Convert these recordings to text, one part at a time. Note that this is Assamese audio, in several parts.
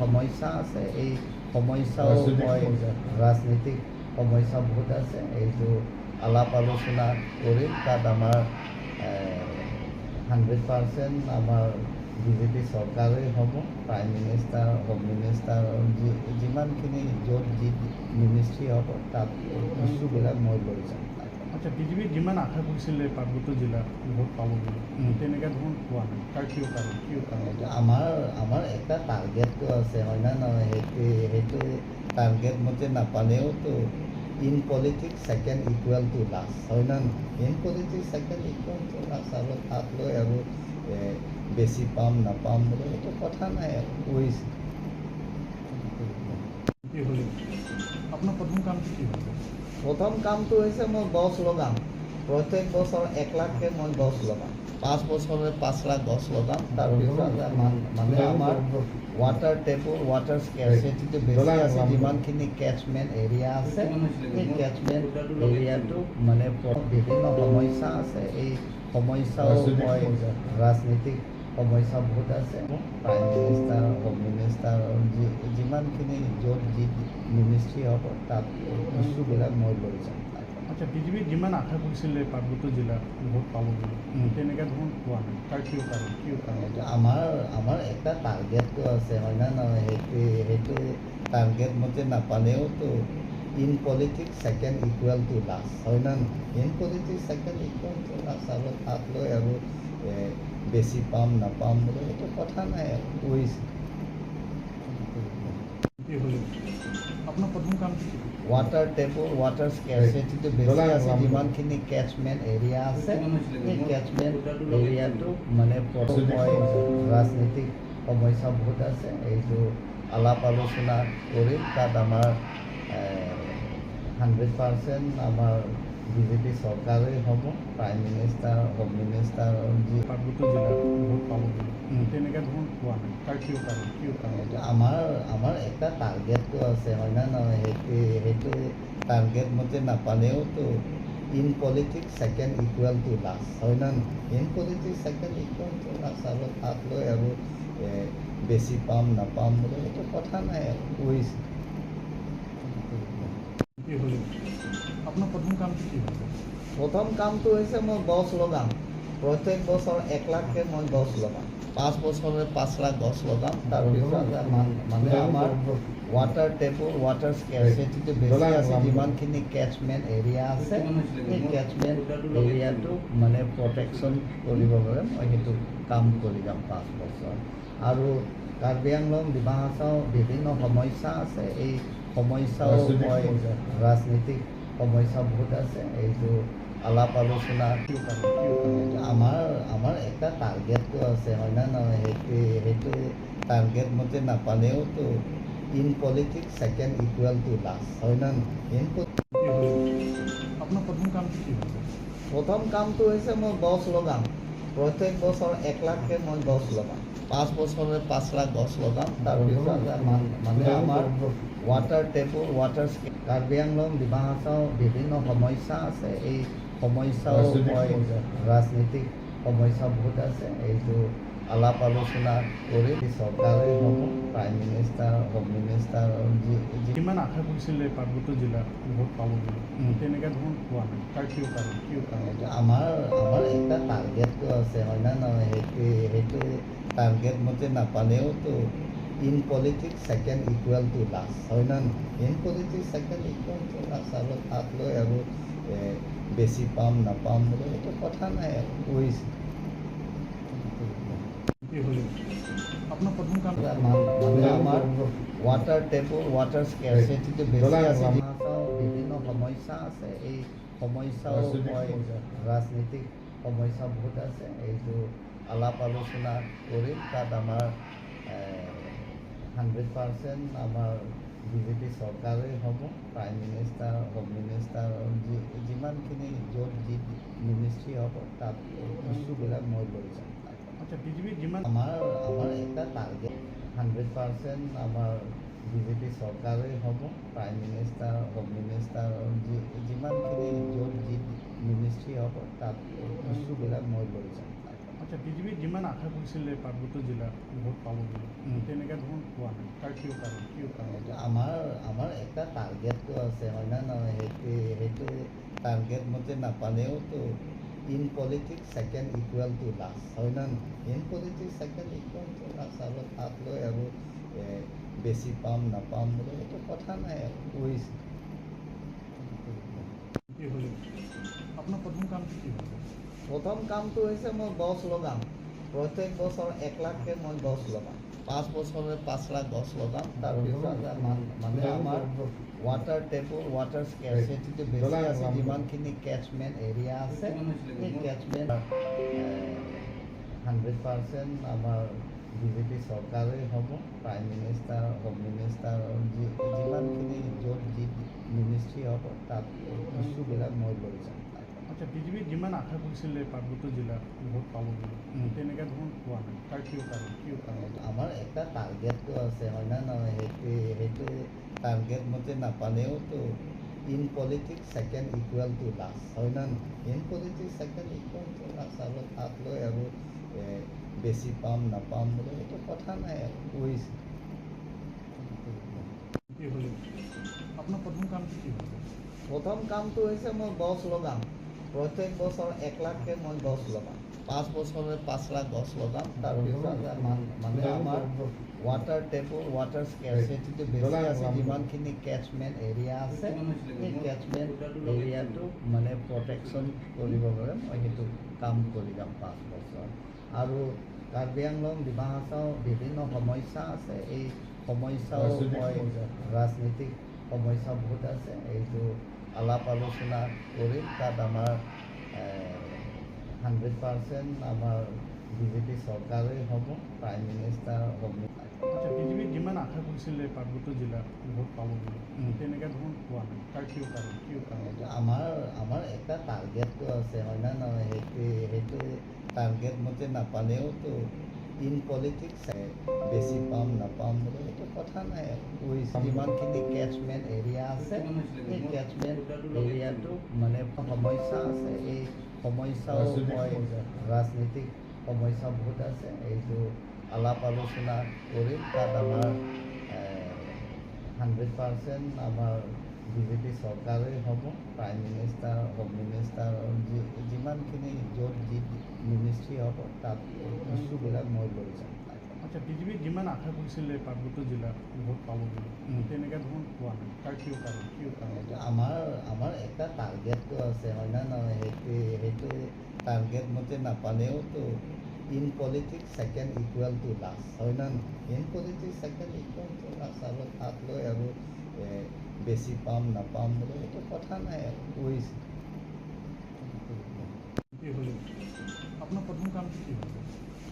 সমস্যা আছে। এই সমস্যাও মই ৰাজনীতিক সমস্যা বহুত আছে, এইটো আলাপ আলোচনা কৰিম। তাত আমাৰ 100% আমাৰ বিজেপি চৰকাৰেই হ'ব। প্ৰাইম মিনিষ্টাৰ, হোম মিনিষ্টাৰ, যি যিমানখিনি য'ত যি মিনিষ্ট্ৰী হ'ব, তাত ইছ্যুবিলাক মই লৈ যাম। আচ্ছা, বিজেপি যিমান আশা কৰিছিলে পাৰ্বত্য জিলাত ভোট পাব বুলি, তেনেকুৱা ধৰণ পোৱা নাই। তাৰ কিয় কাৰণ, কিয় কাৰণ? এইটো আমাৰ এটা টাৰ্গেটটো আছে, হয় না নহয়? সেইটো টাৰ্গেট মতে নাপালেওতো in politics second equal to last, হয় না নহয়? In politics second equal to last। আৰু তাত লৈ আৰু বেছি পাম নাপাম বুলি সেইটো কথা নাই আৰু বুজিছে। কি হ'লে আপোনাৰ প্ৰথম কামটো কি হ'ব? প্ৰথম কামটো হৈছে মই গছ লগাম। প্ৰত্যেক বছৰ 1 লাখকৈ মই গছ লগাম। 5 বছৰে 5 লাখ গছ লগাম। তাৰপিছত মানে আমাৰ ৱাটাৰ টেবল, ৱাটাৰ স্কেৰচিটিটো বেছি আছে। যিমানখিনি কেচমেণ্ট এৰিয়া আছে, সেই কেচমেণ্ট এৰিয়াটো মানে বিভিন্ন সমস্যা আছে। এই সমস্যাও মই ৰাজনীতিক সমস্যা বহুত আছে। প্ৰাইম মিনিষ্টাৰ, হোম মিনিষ্টাৰ, যি যিমানখিনি য'ত যি মিনিষ্ট্ৰী হ'ব, তাত ইছ্যুবিলাক মই লৈ যাম। আচ্ছা, বিজেপি যিমান আশা কৰিছিলে পাৰ্বত্য জিলাত ভোট পাব বুলি, তেনেকুৱা ধৰণ পোৱা নাই। তাৰ কিয় কাৰণ, কিয় কাৰণ? এইটো আমাৰ এটা টাৰ্গেটটো আছে, হয় না নহয়? সেইটো টাৰ্গেট মতে নাপালেওতো in politics second equal to last, হয় না নহয়? In politics second equal to last। আৰু তাত লৈ আৰু বেছি পাম নাপাম বুলি সেইটো কথা নাই আৰু বুজিছে। কি হ'লে আপোনাৰ প্ৰথম কামটো কি হ'ব? ৱাটাৰ টেবল, ৱাটাৰ স্কেৰচিটিটো বেছি আছে। যিমানখিনি কেচমেণ্ট এৰিয়া আছে, সেই কেচমেণ্ট এৰিয়াটো মানে মই ৰাজনীতিক সমস্যা বহুত আছে। এইটো আলাপ আলোচনা কৰিম। তাত আমাৰ 100% আমাৰ বিজেপি চৰকাৰেই হ'ব। প্ৰাইম মিনিষ্টাৰ, হোম মিনিষ্টাৰ, যি পাৰ্বত্য জিলাত ভোট পাব বুলি, তেনেকুৱা ধৰণ পোৱা নাই। তাৰ কিয় কাৰণ, কিয় কাৰণ? এইটো আমাৰ এটা টাৰ্গেটটো আছে, হয় না নহয়? সেইটো টাৰ্গেট মতে নাপালেওতো in politics second equal to last, হয় না নহয়? In politics second equal to last। আৰু তাত লৈ আৰু বেছি পাম নাপাম বুলি সেইটো কথা নাই আৰু বুজিছে। কি হ'লে আপোনাৰ প্ৰথম কামটো কি হ'ব? প্ৰথম কামটো হৈছে মই গছ লগাম। প্ৰত্যেক বছৰ 1 লাখকৈ মই গছ লগাম। 5 বছৰে 5 লাখ গছ লগাম। তাৰপিছত মানে আমাৰ ৱাটাৰ টেবল, ৱাটাৰ স্কেৰচিটিটো বেছি আছে। যিমানখিনি কেচমেণ্ট এৰিয়া আছে, সেই কেচমেণ্ট এৰিয়াটো মানে প্ৰটেকশ্যন কৰিবৰ বাবে মই সেইটো কাম কৰি যাম 5 বছৰ। আৰু কাৰ্বি আংলং, ডিমা হাছাও বিভিন্ন সমস্যা আছে। এই সমস্যাও মই ৰাজনীতিক সমস্যা বহুত আছে। এইটো আলাপ আলোচনা কিয় কাৰণ, কিয় কাৰণ? এইটো আমাৰ এটা টাৰ্গেটটো আছে, হয় না নহয়? সেইটো টাৰ্গেট মতে নাপালেওতো in politics second equal to last, হয় না নহয়? ইন কি হ'লে আপোনাৰ প্ৰথম কামটো কি হ'ব? প্ৰথম কামটো হৈছে মই গছ লগাম। প্ৰত্যেক বছৰ 1 লাখকৈ মই গছ লগাম। 5 বছৰে 5 লাখ গছ লগাম। তাৰপিছত মানে আমাৰ water table, water Karbi Anglong, Dima Hasao বিভিন্ন সমস্যা আছে। এই সমস্যাও মই ৰাজনীতিক সমস্যা বহুত আছে। এইটো আলাপ আলোচনা কৰি চৰকাৰেই হ'ব। প্ৰাইম মিনিষ্টাৰ, হোম মিনিষ্টাৰ, যি যিমান আশা কৰিছিলে পাৰ্বত্য জিলাত ভোট পাব বুলি, তেনেকুৱা ধৰণ পোৱা নাই। তাৰ কিয় কাৰণ, কিয় কাৰণ? এইটো আমাৰ এটা টাৰ্গেটটো আছে, হয় না নহয়? সেইটো টাৰ্গেট মতে নাপালেওতো in politics second equal to last, হয় না নহয়? In politics second equal to last। আৰু তাত লৈ আৰু বেছি পাম নাপাম বুলি সেইটো কথা নাই আৰু বুজিছে। কি হ'লে আপোনাৰ প্ৰথম কাম মানে আমাৰ ৱাটাৰ টেবল, ৱাটাৰ স্কেৰচিটিটো বেছি আছে। বিভিন্ন সমস্যা আছে। এই সমস্যাও মই ৰাজনীতিক সমস্যা বহুত আছে। এইটো আলাপ আলোচনা কৰিম। তাত আমাৰ 100% আমাৰ বিজেপি চৰকাৰেই হ'ব। প্ৰাইম মিনিষ্টাৰ, হোম মিনিষ্টাৰ, যি যিমানখিনি য'ত যি মিনিষ্ট্ৰী হ'ব, তাত ইছ্যুবিলাক মই লৈ যাম। আচ্ছা, বিজেপি যিমান আমাৰ এটা টাৰ্গেট, 100% আমাৰ বিজেপি চৰকাৰেই হ'ব। প্ৰাইম মিনিষ্টাৰ, হোম মিনিষ্টাৰ, যি যিমানখিনি য'ত যি মিনিষ্ট্ৰী হ'ব, তাত ইছ্যুবিলাক মই লৈ যাম। আচ্ছা। আচ্ছা, বিজেপি যিমান আশা কৰিছিলে পাৰ্বত্য জিলাত ভোট পাব বুলি, তেনেকুৱা ধৰণৰ পোৱা নাই, তাৰ কিয় কাৰণ? কিয় কাৰণ? এইটো আমাৰ এটা টাৰ্গেটটো আছে, হয় না নহয়? সেইটো টাৰ্গেট মতে নাপালেওতো in politics second equal to last, হয় না নহয়? In politics second equal to last. আৰু তাত লৈ আৰু বেছি পাম নাপাম বুলি সেইটো কথা নাই আৰু বুজিছে। কি হ'লে আপোনাৰ প্ৰথম কামটো কি হ'ব? প্ৰথম কামটো হৈছে মই গছ লগাম। প্ৰত্যেক বছৰ 1 লাখকৈ মই গছ লগাম। 5 বছৰে 5 লাখ গছ লগাম। তাৰপিছত মানে আমাৰ ৱাটাৰ টেবুল, ৱাটাৰ স্কেৰচিটিটো বেছি আছে। যিমানখিনি কেচমেণ্ট এৰিয়া আছে, সেই কেচমেণ্ট 100% আমাৰ বিজেপি চৰকাৰেই হ'ব। প্ৰাইম মিনিষ্টাৰ, হোম মিনিষ্টাৰ, যিমানখিনি য'ত যি মিনিষ্ট্ৰী হ'ব, তাত ইছ্যুবিলাক মই লৈ যাম। আচ্ছা, বিজেপি যিমান আশা কৰিছিলে পাৰ্বত্য জিলাত ভোট পাব বুলি, তেনেকুৱা ধৰণৰ পোৱা নাই, তাৰ কিয় কাৰণ? কিয় কাৰণ? এইটো আমাৰ এটা টাৰ্গেটটো আছে, হয় না নহয়? সেইটো টাৰ্গেট মতে নাপালেওতো in politics second equal to last, হয় না নহয়? In politics second equal to last. আৰু তাত লৈ আৰু বেছি পাম নাপাম বুলি সেইটো কথা নাই আৰু বুজিছে। কি হ'লে আপোনাৰ প্ৰথম কামটো কি হ'ব? প্ৰথম কামটো হৈছে মই গছ লগাম। প্ৰত্যেক বছৰ 1 লাখকৈ মই গছ লগাম। 5 বছৰে 5 লাখ গছ লগাম। তাৰপিছত মানে আমাৰ ৱাটাৰ টেবুল, ৱাটাৰ স্কেৰচিটিটো বেছি আছে। যিমানখিনি কেচমেণ্ট এৰিয়া আছে, সেই কেচমেণ্ট এৰিয়াটো মানে প্ৰটেকশ্যন কৰিবৰ বাবে মই সেইটো কাম কৰি যাম 5 বছৰ। আৰু কাৰ্বি আংলং, ডিমা হাছাও বিভিন্ন সমস্যা আছে। এই সমস্যাও মই ৰাজনীতিক সমস্যা বহুত আছে, এইটো আলাপ আলোচনা কৰিম। তাত আমাৰ 100% আমাৰ বিজেপি চৰকাৰেই হ'ব। প্ৰাইম মিনিষ্টাৰ, হোম আচ্ছা, বিজেপি যিমান আশা কৰিছিলে পাৰ্বত্য জিলাত ভোট পাব বুলি, তেনেকুৱা ধৰণৰ পোৱা নাই, তাৰ কিয় কাৰণ? কিয় কাৰণ? এইটো আমাৰ এটা টাৰ্গেটটো আছে, হয় না নহয়? সেইটো টাৰ্গেট মতে নাপালেওতো ইন পলিটিক্স বেছি পাম নাপাম বুলি সেইটো কথা নাই আৰু বুজিছে। যিমানখিনি কেচমেণ্ট এৰিয়া আছে, সেই কেচমেণ্ট এৰিয়াটো মানে সমস্যা আছে। এই সমস্যাও মই ৰাজনীতিক সমস্যা বহুত আছে, এইটো আলাপ আলোচনা কৰিম। তাত আমাৰ 100% আমাৰ বিজেপি চৰকাৰেই হ'ব। প্ৰাইম মিনিষ্টাৰ, হোম মিনিষ্টাৰ, যিমানখিনি য'ত যি মিনিষ্ট্ৰী হ'ব, তাত ইছ্যুবিলাক মই লৈ যাম। আচ্ছা, বিজেপি যিমান আশা কৰিছিলে পাৰ্বত্য জিলাত ভোট পাব বুলি, তেনেকুৱা ধৰণৰ পোৱা নাই, তাৰ কিয় কাৰণ? কিয় কাৰণ? এইটো আমাৰ এটা টাৰ্গেটটো আছে, হয় না নহয়? সেইটো টাৰ্গেট মতে নাপালেওতো in politics second equal to last, হয় না নহয়? In politics second equal to last. আৰু তাত লৈ আৰু বেছি পাম নাপাম বুলি সেইটো কথা নাই আৰু বুজিছে। কি হ'লে আপোনাৰ প্ৰথম কামটো কি হ'ব?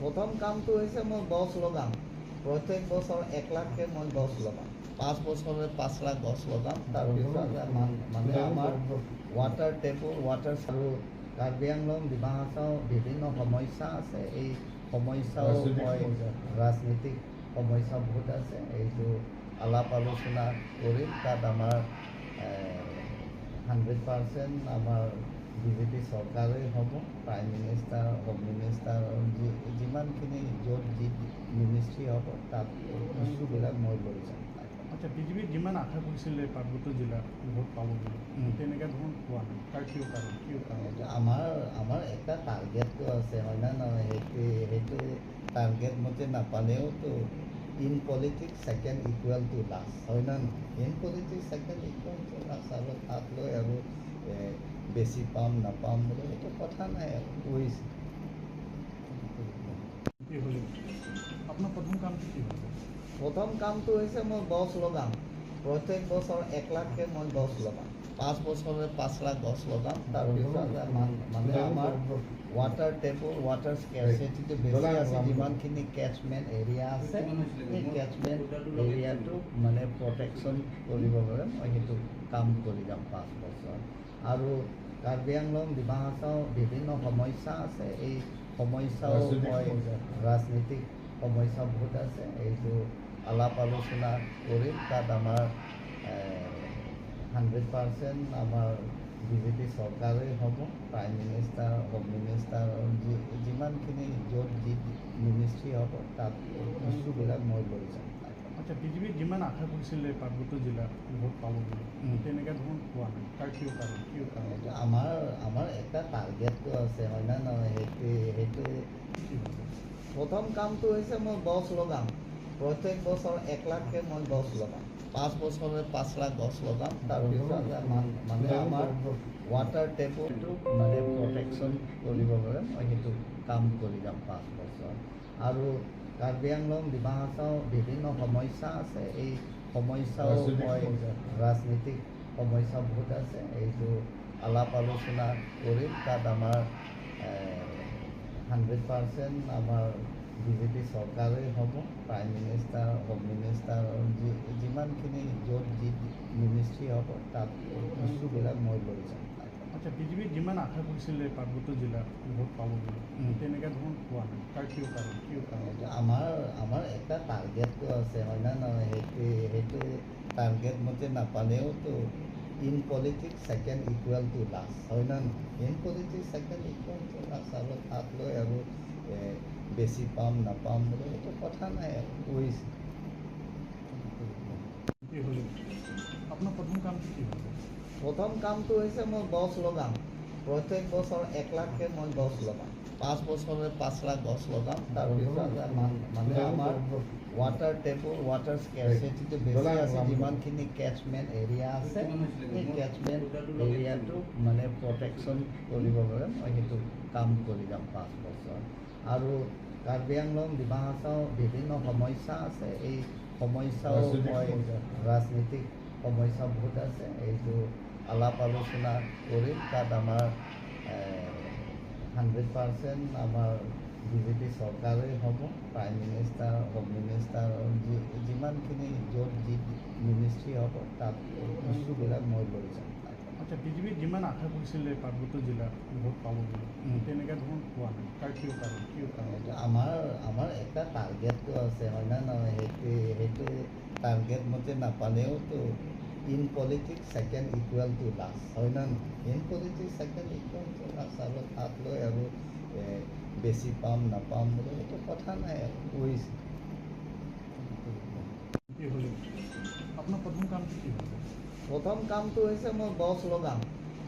প্ৰথম কামটো হৈছে মই গছ লগাম। প্ৰত্যেক বছৰ 1 লাখকৈ মই গছ লগাম। 5 বছৰে 5 লাখ গছ লগাম। তাৰপিছত মানে আমাৰ ৱাটাৰ টেবুল, ৱাটাৰ আৰু কাৰ্বি আংলং, ডিমা হাছাও বিভিন্ন সমস্যা আছে। এই সমস্যাও মই ৰাজনীতিক সমস্যা বহুত আছে, এইটো আলাপ আলোচনা কৰিম। তাত আমাৰ 100% আমাৰ বিজেপি চৰকাৰেই হ'ব। প্ৰাইম মিনিষ্টাৰ, হোম মিনিষ্টাৰ, যিমানখিনি য'ত যি মিনিষ্ট্ৰী হ'ব, তাত ইছ্যুবিলাক মই লৈ যাম। আচ্ছা, বিজেপি যিমান আশা কৰিছিলে পাৰ্বত্য জিলাত ভোট পাব বুলি, তেনেকুৱা ধৰণৰ পোৱা নাই, তাৰ কিয় কাৰণ? কিয় কাৰণ? এইটো আমাৰ এটা টাৰ্গেটটো আছে, হয় না নহয়? সেইটো টাৰ্গেট মতে নাপালেওতো in politics second equal to last, হয় না নহয়? In politics second equal to last. আৰু তাত লৈ আৰু বেছি পাম নাপাম বুলি সেইটো কথা নাই আৰু বুজিছে। কি হ'লে আপোনাৰ প্ৰথম কামটো কি হ'ব? প্ৰথম কামটো হৈছে মই গছ লগাম। প্ৰত্যেক বছৰ 1 লাখকৈ মই গছ লগাম। 5 বছৰে 5 লাখ গছ লগাম। তাৰপিছত মানে আমাৰ ৱাটাৰ টেবুল, ৱাটাৰ স্কেৰচিটিটো বেছি আছে। যিমানখিনি কেচমেণ্ট এৰিয়া আছে, সেই কেচমেণ্ট এৰিয়াটো মানে প্ৰটেকশ্যন কৰিবৰ বাবে মই সেইটো কাম কৰি যাম 5 বছৰ। আৰু কাৰ্বি আংলং, ডিমা হাছাও বিভিন্ন সমস্যা আছে। এই সমস্যাও মই ৰাজনীতিক সমস্যা বহুত আছে, এইটো আলাপ আলোচনা কৰিম। তাত আমাৰ 100% আমাৰ বিজেপি চৰকাৰেই হ'ব, প্ৰাইম মিনিষ্টাৰ, হোম মিনিষ্টাৰ, যিমানখিনি য'ত যি মিনিষ্ট্ৰী হ'ব তাত ইছ্যুবিলাক মই লৈ যাম। আচ্ছা, বিজেপি যিমান আশা কৰিছিলে পাৰ্বত্য জিলাত ভোট পাব বুলি, তেনেকুৱা ধৰণ পোৱা নাই, তাৰ কিয় কাৰণ? কিয় কাৰণ? এইটো আমাৰ এটা টাৰ্গেটটো আছে, হয় নে নহয়? সেইটো কি হ'ব? প্ৰথম কামটো হৈছে মই গছ লগাম। প্ৰত্যেক বছৰ 1 লাখকৈ মই গছ লগাম। 5 বছৰে 5 লাখ গছ লগাম। তাৰপিছত মানে আমাৰ ৱাটাৰ টেবুলটো মানে প্ৰটেকশ্যন কৰিবৰ বাবে মই সেইটো কাম কৰি যাম 5 বছৰ। আৰু কাৰ্বি আংলং, ডিমা হাছাও বিভিন্ন সমস্যা আছে, এই সমস্যাও মই ৰাজনীতিক সমস্যা বহুত আছে, এইটো আলাপ আলোচনা কৰিম। তাত আমাৰ 100% আমাৰ বিজেপি চৰকাৰেই হ'ব, প্ৰাইম মিনিষ্টাৰ, হোম মিনিষ্টাৰ, যিমানখিনি য'ত যি মিনিষ্ট্ৰী হ'ব তাত ইছ্যুবিলাক মই লৈ যাম। আচ্ছা, বিজেপি যিমান আশা কৰিছিলে পাৰ্বত্য জিলাত ভোট পাব বুলি, তেনেকুৱা ধৰণ পোৱা নাই, তাৰ কিয় কাৰণ? কিয় কাৰণ? এইটো আমাৰ এটা টাৰ্গেটটো আছে, হয় নে নহয়? সেইটো টাৰ্গেট মতে নাপালেওতো in politics second equal to last, হয় নে নহয়? In politics second equal to last, আৰু তাত লৈ আৰু বেছি পাম নাপাম বুলি সেইটো কথা নাই আৰু কৈছে। কি হ'ল আপোনাৰ প্ৰথম কামটো কি হ'ব? প্ৰথম কামটো হৈছে মই গছ লগাম। প্ৰত্যেক বছৰ 1 লাখকৈ মই গছ লগাম। 5 বছৰে 5 লাখ গছ লগাম। তাৰপিছত মানে আমাৰ ৱাটাৰ টেবুল, ৱাটাৰ স্কেৰচিটিটো বেছি আছে, যিমানখিনি কেটচমেণ্ট এৰিয়া আছে সেই কেটচমেণ্ট এৰিয়াটো মানে প্ৰটেকশ্যন কৰিবৰ বাবে মই সেইটো কাম কৰি যাম 5 বছৰ। আৰু কাৰ্বি আংলং, ডিমা হাছাও বিভিন্ন সমস্যা আছে, এই সমস্যাও মই ৰাজনীতিক সমস্যা বহুত আছে, এইটো আলাপ আলোচনা কৰিম। তাত আমাৰ 100% আমাৰ বিজেপি চৰকাৰেই হ'ব, প্ৰাইম মিনিষ্টাৰ, হোম মিনিষ্টাৰ, যিমানখিনি য'ত যি মিনিষ্ট্ৰী হ'ব তাত ইছ্যুবিলাক মই লৈ যাম। আচ্ছা, বিজেপি যিমান আশা কৰিছিলে পাৰ্বত্য জিলাত ভোট পাব বুলি, তেনেকুৱা ধৰণ পোৱা নাই, তাৰ কিয় কাৰণ? কিয় কাৰণ? এইটো আমাৰ এটা টাৰ্গেটটো আছে, হয় নে নহয়? সেইটো টাৰ্গেট মতে নাপালেওতো in politics second equal to last, হয় নে নহয়? In politics second equal to last, আৰু তাত লৈ আৰু বেছি পাম নাপাম বুলি সেইটো কথা নাই আৰু কৈছে। কি হ'ল আপোনাৰ প্ৰথম কামটো কি হ'ব? প্ৰথম কামটো হৈছে মই গছ লগাম।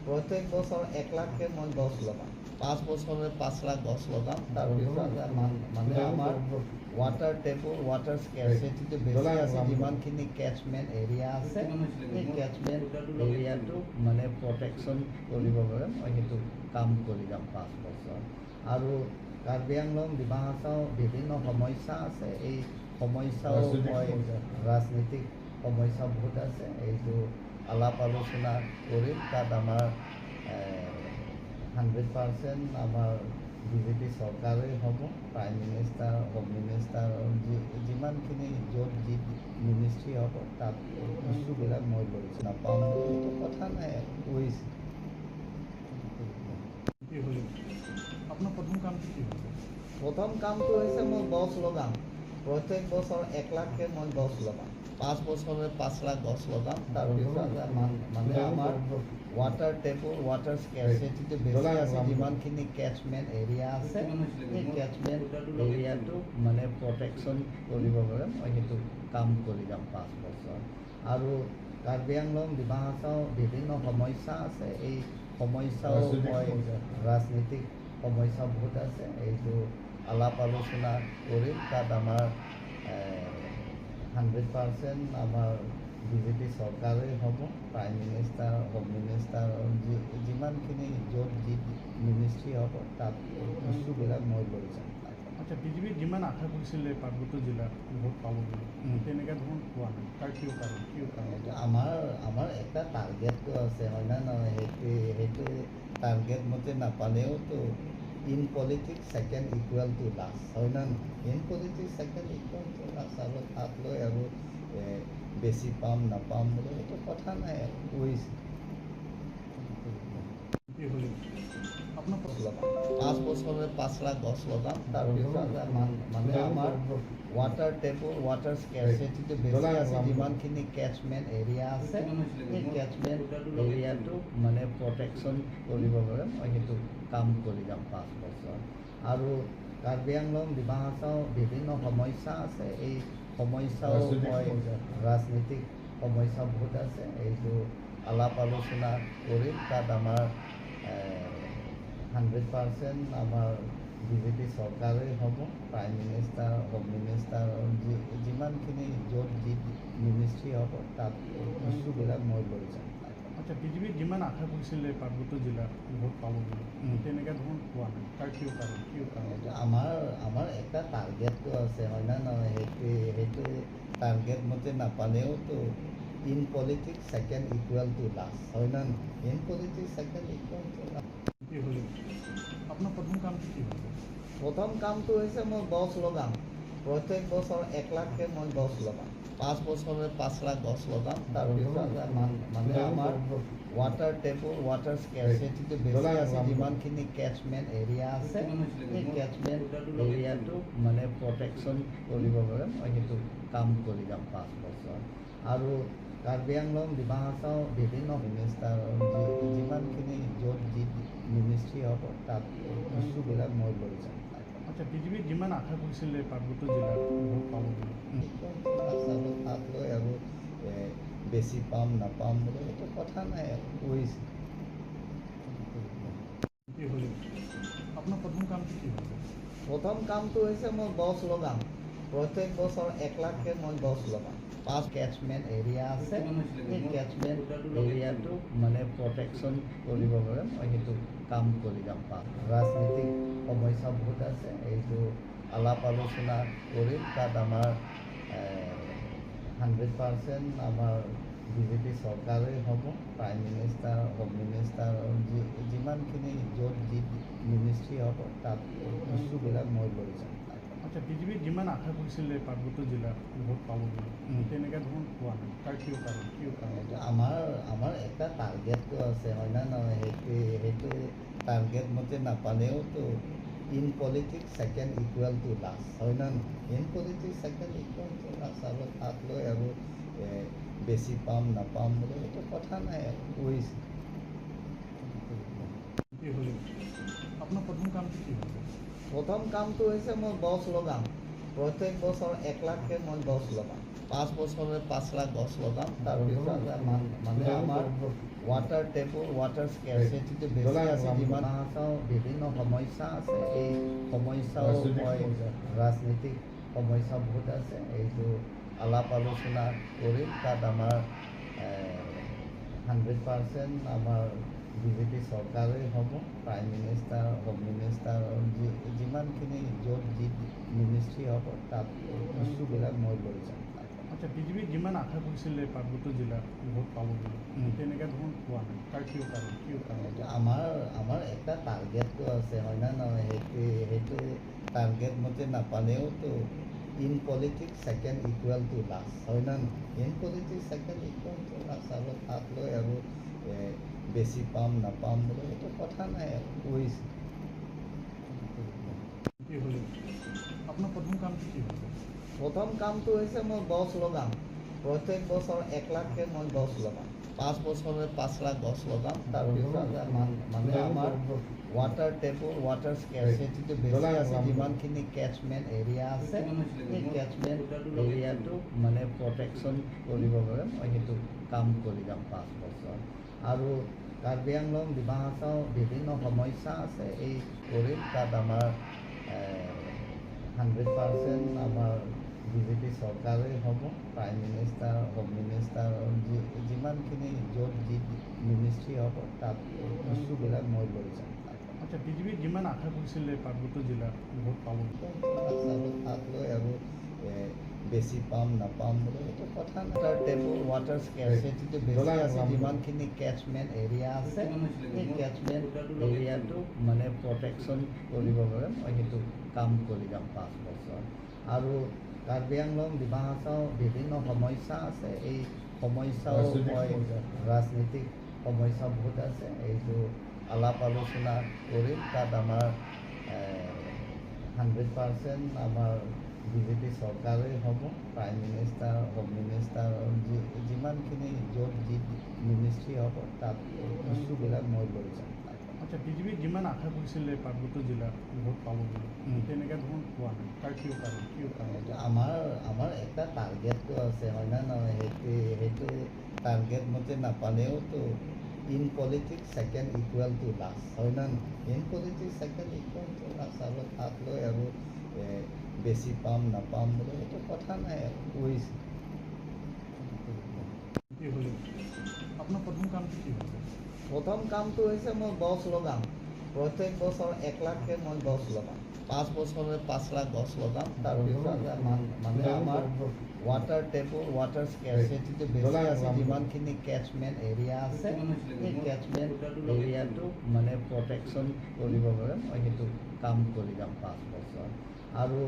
প্ৰত্যেক বছৰ 1 লাখকৈ মই গছ লগাম। 5 বছৰে 5 লাখ গছ লগাম। তাৰপিছত মানে আমাৰ ৱাটাৰ টেবুল, ৱাটাৰ স্কেৰচিটিটো বেছি আছে, যিমানখিনি কেটচমেণ্ট এৰিয়া আছে সেই কেটচমেণ্ট এৰিয়াটো মানে প্ৰটেকশ্যন কৰিবৰ বাবে মই সেইটো কাম কৰি যাম 5 বছৰ। আৰু কাৰ্বি আংলং, ডিমা হাছাও বিভিন্ন সমস্যা আছে, এই সমস্যাও মই ৰাজনীতিক সমস্যা বহুত আছে, এইটো আলাপ আলোচনা কৰিম। তাত আমাৰ 100% আমাৰ বিজেপি চৰকাৰেই হ'ব, প্ৰাইম মিনিষ্টাৰ, হোম মিনিষ্টাৰ, যিমানখিনি য'ত যি মিনিষ্ট্ৰী হ'ব তাত ইছ্যুবিলাক মই লৈ যাম। নাপাম বুলি সেইটো কথা নাই আৰু কৈছে। কি হ'ল আপোনাৰ প্ৰথম কামটো কি হ'ব? প্ৰথম কামটো হৈছে মই গছ লগাম। প্ৰত্যেক বছৰ 1 লাখকৈ মই গছ লগাম। 5 বছৰে 5 লাখ গছ লগাম। তাৰপিছত মানে আমাৰ ৱাটাৰ টেবুল, ৱাটাৰ স্কেৰচিটিটো বেছি আছে, যিমানখিনি কেটচমেণ্ট এৰিয়া আছে সেই কেটচমেণ্ট এৰিয়াটো মানে প্ৰটেকশ্যন কৰিবৰ বাবে মই সেইটো কাম কৰি যাম 5 বছৰ। আৰু কাৰ্বি আংলং, ডিমা হাছাও বিভিন্ন সমস্যা আছে, এই সমস্যাও মই ৰাজনীতিক সমস্যা বহুত আছে, এইটো আলাপ আলোচনা কৰিম। তাত আমাৰ 100% আমাৰ বিজেপি চৰকাৰেই হ'ব, প্ৰাইম মিনিষ্টাৰ, হোম মিনিষ্টাৰ, যিমানখিনি য'ত যি মিনিষ্ট্ৰী হ'ব তাত ইছ্যুবিলাক মই লৈ যাম। আচ্ছা, বিজেপি যিমান আশা কৰিছিলে পাৰ্বত্য জিলাত ভোট পাব বুলি, তেনেকুৱা ধৰণ পোৱা নাই, তাৰ কিয় কাৰণ? কিয় কাৰণ? এইটো আমাৰ এটা টাৰ্গেটটো আছে, হয় নে নহয়? সেইটো টাৰ্গেট মতে নাপালেওতো in politics second equal to last, হয় নে নহয়? In politics second equal to last, আৰু তাত লৈ আৰু বেছি পাম নাপাম বুলি সেইটো কথা নাই আৰু কৈছে। কি হ'ল আপোনাৰ গছ লগাম, 5 বছৰে 5 লাখ গছ লগাম। তাৰপিছত মানে আমাৰ ৱাটাৰ টেবল, ৱাটাৰ স্কেৰচিটিটো বেছি আছে। যিমানখিনি কেচমেণ্ট এৰিয়া আছে, সেই কেচমেণ্ট এৰিয়াটো মানে প্ৰটেকশ্যন কৰিবৰ বাবে মই সেইটো কাম কৰি যাম 5 বছৰ। আৰু কাৰ্বি আংলং, ডিমা হাছাও বিভিন্ন সমস্যা আছে। এই সমস্যাও মই ৰাজনীতিক সমস্যা বহুত আছে, এইটো আলাপ আলোচনা কৰিম। তাত আমাৰ 100% আমাৰ বিজেপি চৰকাৰেই হ'ব। প্ৰাইম মিনিষ্টাৰ, হোম মিনিষ্টাৰ, যিমানখিনি য'ত যি মিনিষ্ট্ৰী হ'ব, তাত ইছ্যুবিলাক মই লৈ যাম। আচ্ছা, বিজেপি যিমান আশা কৰিছিলে পাৰ্বত্য জিলাত ভোট পাব বুলি, তেনেকুৱা ধৰণৰ পোৱা নাই। তাৰ কিয় কাৰণ, কিয় কাৰণ? এইটো আমাৰ এটা টাৰ্গেটটো আছে, হয় না নহয়? সেইটো টাৰ্গেট মতে নাপালেওতো in politics second equal to last, হয় না নহয়? In politics second equal to last. কি হ'লে আপোনাৰ প্ৰথম কামটো কি হ'ব? প্ৰথম কামটো হৈছে মই গছ লগাম। প্ৰত্যেক বছৰ 1 লাখকৈ মই গছ লগাম। 5 বছৰে 5 লাখ গছ লগাম। তাৰপিছত মানে আমাৰ ৱাটাৰ টেবল, ৱাটাৰ স্কেৰচিটিটো বেছি আছে। যিমানখিনি কেচমেণ্ট এৰিয়া আছে, সেই কেচমেণ্ট এৰিয়াটো মানে প্ৰটেকশ্যন কৰিবৰ বাবে মই সেইটো কাম কৰি যাম 5 বছৰ। আৰু কাৰ্বি আংলং, ডিমা হাছাও বিভিন্ন মিনিষ্টাৰ, যিমানখিনি য'ত যি মিনিষ্ট্ৰী হ'ব, তাত ইছ্যুবিলাক মই লৈ যাম। আচ্ছা, বিজেপি যিমান আশা কৰিছিলে পাৰ্বত্য জিলাত ভোট পাব বুলি, তাত লৈ আৰু বেছি পাম নাপাম বুলি সেইটো কথা নাই আৰু কৰিছে। কি হ'লে আপোনাৰ প্ৰথম কামটো কি হ'ব? প্ৰথম কামটো হৈছে মই গছ লগাম। প্ৰত্যেক বছৰ 1 লাখকৈ মই গছ লগাম। পাঁচ কেচমেণ্ট এৰিয়া আছে, সেই কেচমেণ্ট এৰিয়াটো মানে প্ৰটেকশ্যন কৰিবৰ বাবে মই সেইটো কাম কৰি যাম। ৰাজনীতিক সমস্যা বহুত আছে, এইটো আলাপ আলোচনা কৰিম। তাত আমাৰ 100% আমাৰ বিজেপি চৰকাৰেই হ'ব। প্ৰাইম মিনিষ্টাৰ, হোম মিনিষ্টাৰ, যিমানখিনি য'ত যি মিনিষ্ট্ৰী হ'ব, তাত ইছ্যুবিলাক মই লৈ যাম। আচ্ছা, বিজেপি যিমান আশা কৰিছিলে পাৰ্বত্য জিলাত ভোট পাব বুলি, তেনেকুৱা ধৰণৰ পোৱা নাই। তাৰ কিয় কাৰণ, কিয় কাৰণ? এইটো আমাৰ এটা টাৰ্গেটটো আছে, হয় না নহয়? সেইটো টাৰ্গেট মতে নাপালেওতো in politics second equal to last, হয় না নহয়? In politics second equal to last. আৰু তাত লৈ আৰু বেছি পাম নাপাম বুলি সেইটো কথা নাই আৰু কৰিছে। কি হ'লে আপোনাৰ প্ৰথম কামটো কি হ'ব? প্ৰথম কামটো হৈছে মই গছ লগাম। প্ৰত্যেক বছৰ 1 লাখকৈ মই গছ লগাম। 5 বছৰে 5 লাখ গছ লগাম। তাৰপিছত মানে আমাৰ ৱাটাৰ টেবল, ৱাটাৰ স্কেৰচিটিটো বেছি আছে। যিমান হাছাও বিভিন্ন সমস্যা আছে, এই সমস্যাও মই ৰাজনীতিক সমস্যা বহুত আছে, এইটো আলাপ আলোচনা কৰিম। তাত আমাৰ 100% আমাৰ বিজেপি চৰকাৰেই হ'ব। প্ৰাইম মিনিষ্টাৰ, হোম মিনিষ্টাৰ, যিমানখিনি য'ত যি মিনিষ্ট্ৰী হ'ব, তাত ইছ্যুবিলাক মই লৈ যাম। আচ্ছা, বিজেপি যিমান আশা কৰিছিলে পাৰ্বত্য জিলাত ভোট পাব বুলি, তেনেকুৱা ধৰণৰ পোৱা নাই। তাৰ কিয় কাৰণ, কিয় কাৰণ? এইটো আমাৰ এটা টাৰ্গেটটো আছে, হয় না নহয়? সেইটো টাৰ্গেট মতে নাপালেওতো in politics second equal to last, হয় না নহয়? In politics second equal to last. আৰু তাত লৈ আৰু বেছি পাম নাপাম বুলি সেইটো কথা নাই আৰু কৰিছে। কি হ'লে আপোনাৰ প্ৰথম কামটো কি হ'ব? প্ৰথম কামটো হৈছে মই গছ লগাম। প্ৰত্যেক বছৰ 1 লাখকৈ মই গছ লগাম। 5 বছৰে 5 লাখ গছ লগাম। তাৰপিছত মানে আমাৰ ৱাটাৰ টেবল, ৱাটাৰ স্কেৰচিটিটো বেছি আছে। যিমানখিনি কেচমেণ্ট এৰিয়া আছে, সেই কেচমেণ্ট এৰিয়াটো মানে প্ৰটেকশ্যন কৰিবৰ বাবে মই সেইটো কাম কৰি যাম 5 বছৰ। আৰু কাৰ্বি আংলং, ডিমা হাছাও বিভিন্ন সমস্যা আছে, এই কৰিম। তাত আমাৰ 100% আমাৰ বিজেপি চৰকাৰেই হ'ব। প্ৰাইম মিনিষ্টাৰ, হোম মিনিষ্টাৰ, যিমানখিনি য'ত যি মিনিষ্ট্ৰী হ'ব, তাত ইছ্যুবিলাক মই লৈ যাম। আচ্ছা, বিজেপি যিমান আশা কৰিছিলে পাৰ্বত্য জিলাত ভোট পাব আৰু তাত লৈ আৰু বেছি পাম নাপাম বুলি সেইটো কথা নাই। ৱাটাৰ টেবল, ৱাটাৰ স্কেৰচিটিটো বেছি আছে। যিমানখিনি কেচমেণ্ট এৰিয়া আছে, সেই কেচমেণ্ট এৰিয়াটো মানে প্ৰটেকশ্যন কৰিবৰ বাবে মই সেইটো কাম কৰি যাম 5 বছৰ। আৰু কাৰ্বি আংলং, ডিমা হাছাও বিভিন্ন সমস্যা আছে। এই সমস্যাও মই ৰাজনীতিক সমস্যা বহুত আছে, এইটো আলাপ আলোচনা কৰিম। তাত আমাৰ 100% আমাৰ বিজেপি চৰকাৰেই হ'ব। প্ৰাইম মিনিষ্টাৰ, হোম মিনিষ্টাৰ, যিমানখিনি য'ত যি মিনিষ্ট্ৰী হ'ব তাত ইছ্যুবিলাক মই লৈ যাম। আচ্ছা, বিজেপি যিমান আশা কৰিছিলে পাৰ্বত্য জিলাত ভোট পাব বুলি, তেনেকুৱা ধৰণ পোৱা নাই, তাৰ কিয় কাৰণ, কিয় কাৰণ? এইটো আমাৰ এটা টাৰ্গেটটো আছে, হয় নে নহয়? সেইটো টাৰ্গেট মতে নাপালেওতো in politics second equal to last, হয় নে নহয়? In politics second equal to last. আৰু তাত লৈ আৰু বেছি পাম নাপাম বুলি সেইটো কথা নাই আৰু কৈছে। কি হ'লে আপোনাৰ প্ৰথম কামটো কি হ'ব? প্ৰথম কামটো হৈছে মই গছ লগাম। প্ৰত্যেক বছৰ 1 লাখকৈ মই গছ লগাম। 5 বছৰে 5 লাখ গছ লগাম। তাৰপিছত মানে আমাৰ ৱাটাৰ টেবুল, ৱাটাৰ স্কেৰচিটিটো বেছি আছে। যিমানখিনি কেচমেণ্ট এৰিয়া আছে সেই কেচমেণ্ট এৰিয়াটো মানে প্ৰটেকশ্যন কৰিবৰ বাবে মই সেইটো কাম কৰি যাম 5 বছৰ। আৰু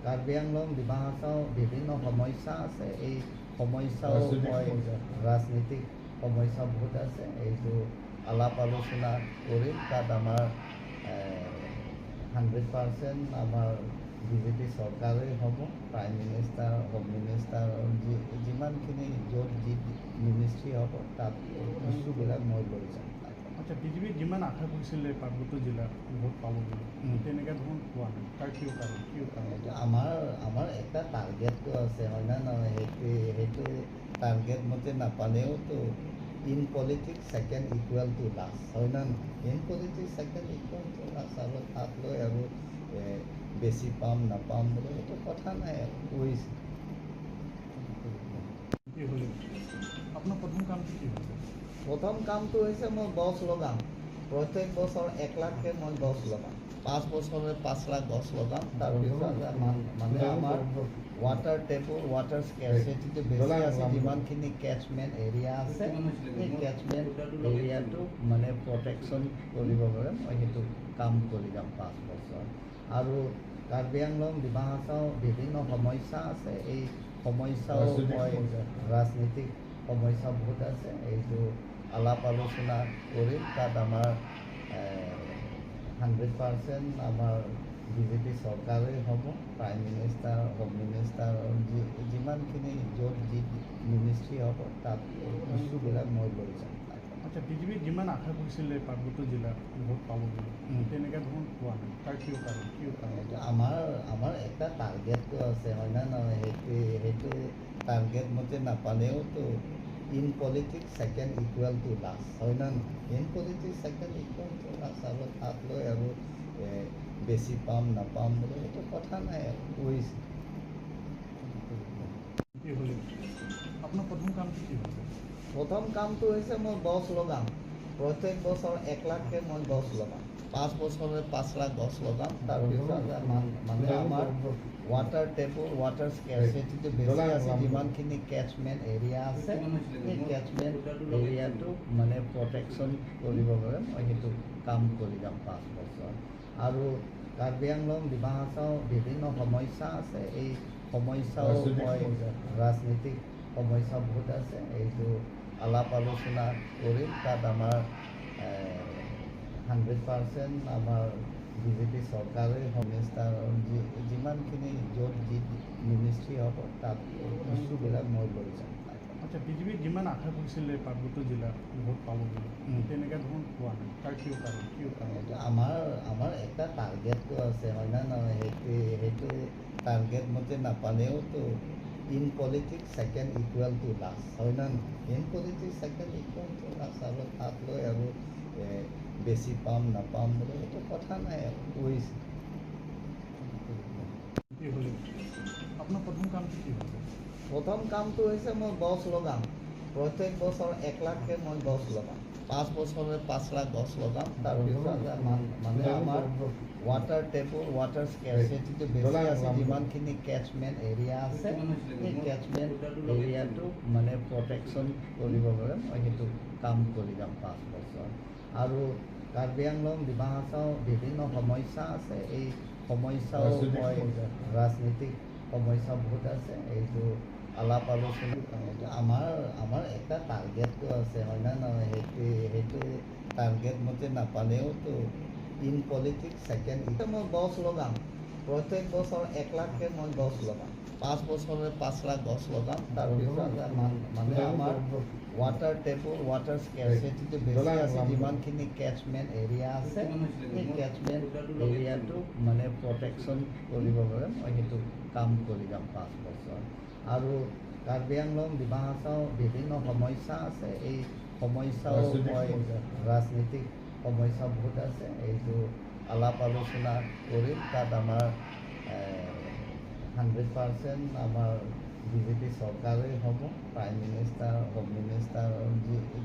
কাৰ্বি আংলং, ডিমা হাছাও বিভিন্ন সমস্যা আছে। এই সমস্যাও মই ৰাজনীতিক সমস্যা বহুত আছে, এইটো আলাপ আলোচনা কৰিম। তাত আমাৰ 100% আমাৰ বিজেপি চৰকাৰেই হ'ব। প্ৰাইম মিনিষ্টাৰ, হোম মিনিষ্টাৰ, যিমানখিনি য'ত যি মিনিষ্ট্ৰী হ'ব তাত ইছ্যুবিলাক মই লৈ যাম। আচ্ছা, বিজেপি যিমান আশা কৰিছিলে পাৰ্বত্য জিলাত ভোট পাব বুলি, তেনেকুৱা ধৰণ পোৱা নাই, তাৰ কিয় কাৰণ, কিয় কাৰণ? এইটো আমাৰ এটা টাৰ্গেটটো আছে, হয় নে নহয়? সেইটো টাৰ্গেট মতে নাপালেওতো in politics second equal to last, হয় নে নহয়? In politics second equal to last. আৰু তাত লৈ আৰু বেছি পাম নাপাম বুলি সেইটো কথা নাই আৰু কৈছে। কি হ'লে আপোনাৰ প্ৰথম কামটো কি হ'ব? প্ৰথম কামটো হৈছে মই গছ লগাম। প্ৰত্যেক বছৰ 1 লাখকৈ মই গছ লগাম। 5 বছৰে 5 লাখ গছ লগাম। তাৰপিছত মানে আমাৰ ৱাটাৰ টেবুল, ৱাটাৰ স্কেৰচিটিটো বেছি আছে। যিমানখিনি কেচমেণ্ট এৰিয়া আছে সেই কেচমেণ্ট এৰিয়াটো মানে প্ৰটেকশ্যন কৰিবৰ বাবে মই সেইটো কাম কৰি যাম 5 বছৰ। আৰু কাৰ্বি আংলং, ডিমা হাছাও বিভিন্ন সমস্যা আছে। এই সমস্যাও মই ৰাজনীতিক সমস্যা বহুত আছে, এইটো আলাপ আলোচনা কৰিম। তাত আমাৰ 100% আমাৰ বিজেপি চৰকাৰেই হ'ব। প্ৰাইম মিনিষ্টাৰ, হোম মিনিষ্টাৰ, যিমানখিনি য'ত যি মিনিষ্ট্ৰী হ'ব তাত ইছ্যুবিলাক মই লৈ যাম। আচ্ছা, বিজেপি যিমান আশা কৰিছিলে পাৰ্বত্য জিলাত ভোট পাব বুলি, তেনেকুৱা ধৰণ পোৱা নাই, তাৰ কিয় কাৰণ, কিয় কাৰণ? এইটো আমাৰ এটা টাৰ্গেটটো আছে, হয় নে নহয়? সেইটো টাৰ্গেট মতে নাপালেওতো in politics second equal to last, হয় নে নহয়? In politics second equal to last. আৰু তাত লৈ আৰু বেছি পাম নাপাম বুলি সেইটো কথা নাই আৰু কৈছে। কি হ'লে আপোনাৰ প্ৰথম কামটো কি হ'ব? প্ৰথম কামটো হৈছে মই গছ লগাম। প্ৰত্যেক বছৰ 1 লাখকৈ মই গছ লগাম। 5 বছৰে 5 লাখ গছ লগাম। তাৰপিছত মানে আমাৰ ৱাটাৰ টেবুল, ৱাটাৰ স্কেৰচিটিটো বেছি আছে। যিমানখিনি কেচমেণ্ট এৰিয়া আছে সেই কেচমেণ্ট এৰিয়াটো মানে প্ৰটেকশ্যন কৰিবৰ বাবে মই সেইটো কাম কৰি যাম 5 বছৰ। আৰু কাৰ্বি আংলং, ডিমা হাছাও বিভিন্ন সমস্যা আছে। এই সমস্যাও মই ৰাজনীতিক সমস্যা বহুত আছে, এইটো আলাপ আলোচনা কৰিম। তাত আমাৰ 100% আমাৰ বিজেপি চৰকাৰেই হোম মিনিষ্টাৰ, যিমানখিনি য'ত যি মিনিষ্ট্ৰী হ'ব তাত ইছ্যুবিলাক মই লৈ যাম। আচ্ছা, বিজেপি যিমান আশা কৰিছিলে পাৰ্বত্য জিলাত ভোট পাব বুলি, তেনেকুৱা ধৰণ পোৱা নাই, তাৰ কিয় কাৰণ, কিয় কাৰণ? এইটো আমাৰ এটা টাৰ্গেটটো আছে, হয় নে নহয়? সেইটো টাৰ্গেট মতে নাপালেওতো in politics second equal to last, হয় নে নহয়? In politics second equal to last. আৰু তাত লৈ আৰু বেছি পাম নাপাম বুলি সেইটো কথা নাই আৰু কৈছে। কি হ'লে আপোনাৰ প্ৰথম কামটো কি হ'ব? প্ৰথম কামটো হৈছে মই গছ লগাম। প্ৰত্যেক বছৰ 1 লাখকৈ মই গছ লগাম। 5 বছৰে 5 লাখ গছ লগাম। তাৰপিছত মানে আমাৰ ৱাটাৰ টেবুল, ৱাটাৰ স্কেৰচিটিটো বেছি আছে। যিমানখিনি কেচমেণ্ট এৰিয়া আছে সেই কেচমেণ্ট এৰিয়াটো মানে প্ৰটেকশ্যন কৰিবৰ বাবে মই সেইটো কাম কৰি যাম 5 বছৰ। আৰু কাৰ্বি আংলং, ডিমা হাছাও বিভিন্ন সমস্যা আছে। এই সমস্যাও মই ৰাজনীতিক সমস্যা বহুত আছে, এইটো আলাপ আলোচনা। এইটো আমাৰ এটা টাৰ্গেটটো আছে, হয় নে নহয়? সেইটো টাৰ্গেট মতে নাপালেওতো ইন পলিটিক্স ছেকেণ্ড। মই গছ লগাম, প্ৰত্যেক বছৰ 1 লাখকৈ মই গছ লগাম। 5 বছৰে 5 লাখ গছ লগাম। তাৰপিছত মানে আমাৰ ৱাটাৰ টেবল, ৱাটাৰ স্কেৰচিটিটো বেছি আছে। যিমানখিনি কেচমেণ্ট এৰিয়া আছে, সেই কেচমেণ্ট এৰিয়াটো মানে প্ৰটেকশ্যন কৰিবৰ বাবে মই সেইটো কাম কৰি যাম 5 বছৰ। আৰু কাৰ্বি আংলং, ডিমা হাছাও বিভিন্ন সমস্যা আছে। এই সমস্যাও মই ৰাজনীতিক সমস্যা বহুত আছে, এইটো আলাপ আলোচনা কৰিম। তাত আমাৰ 100% আমাৰ বিজেপি চৰকাৰেই হ'ব। প্ৰাইম মিনিষ্টাৰ, হোম মিনিষ্টাৰ,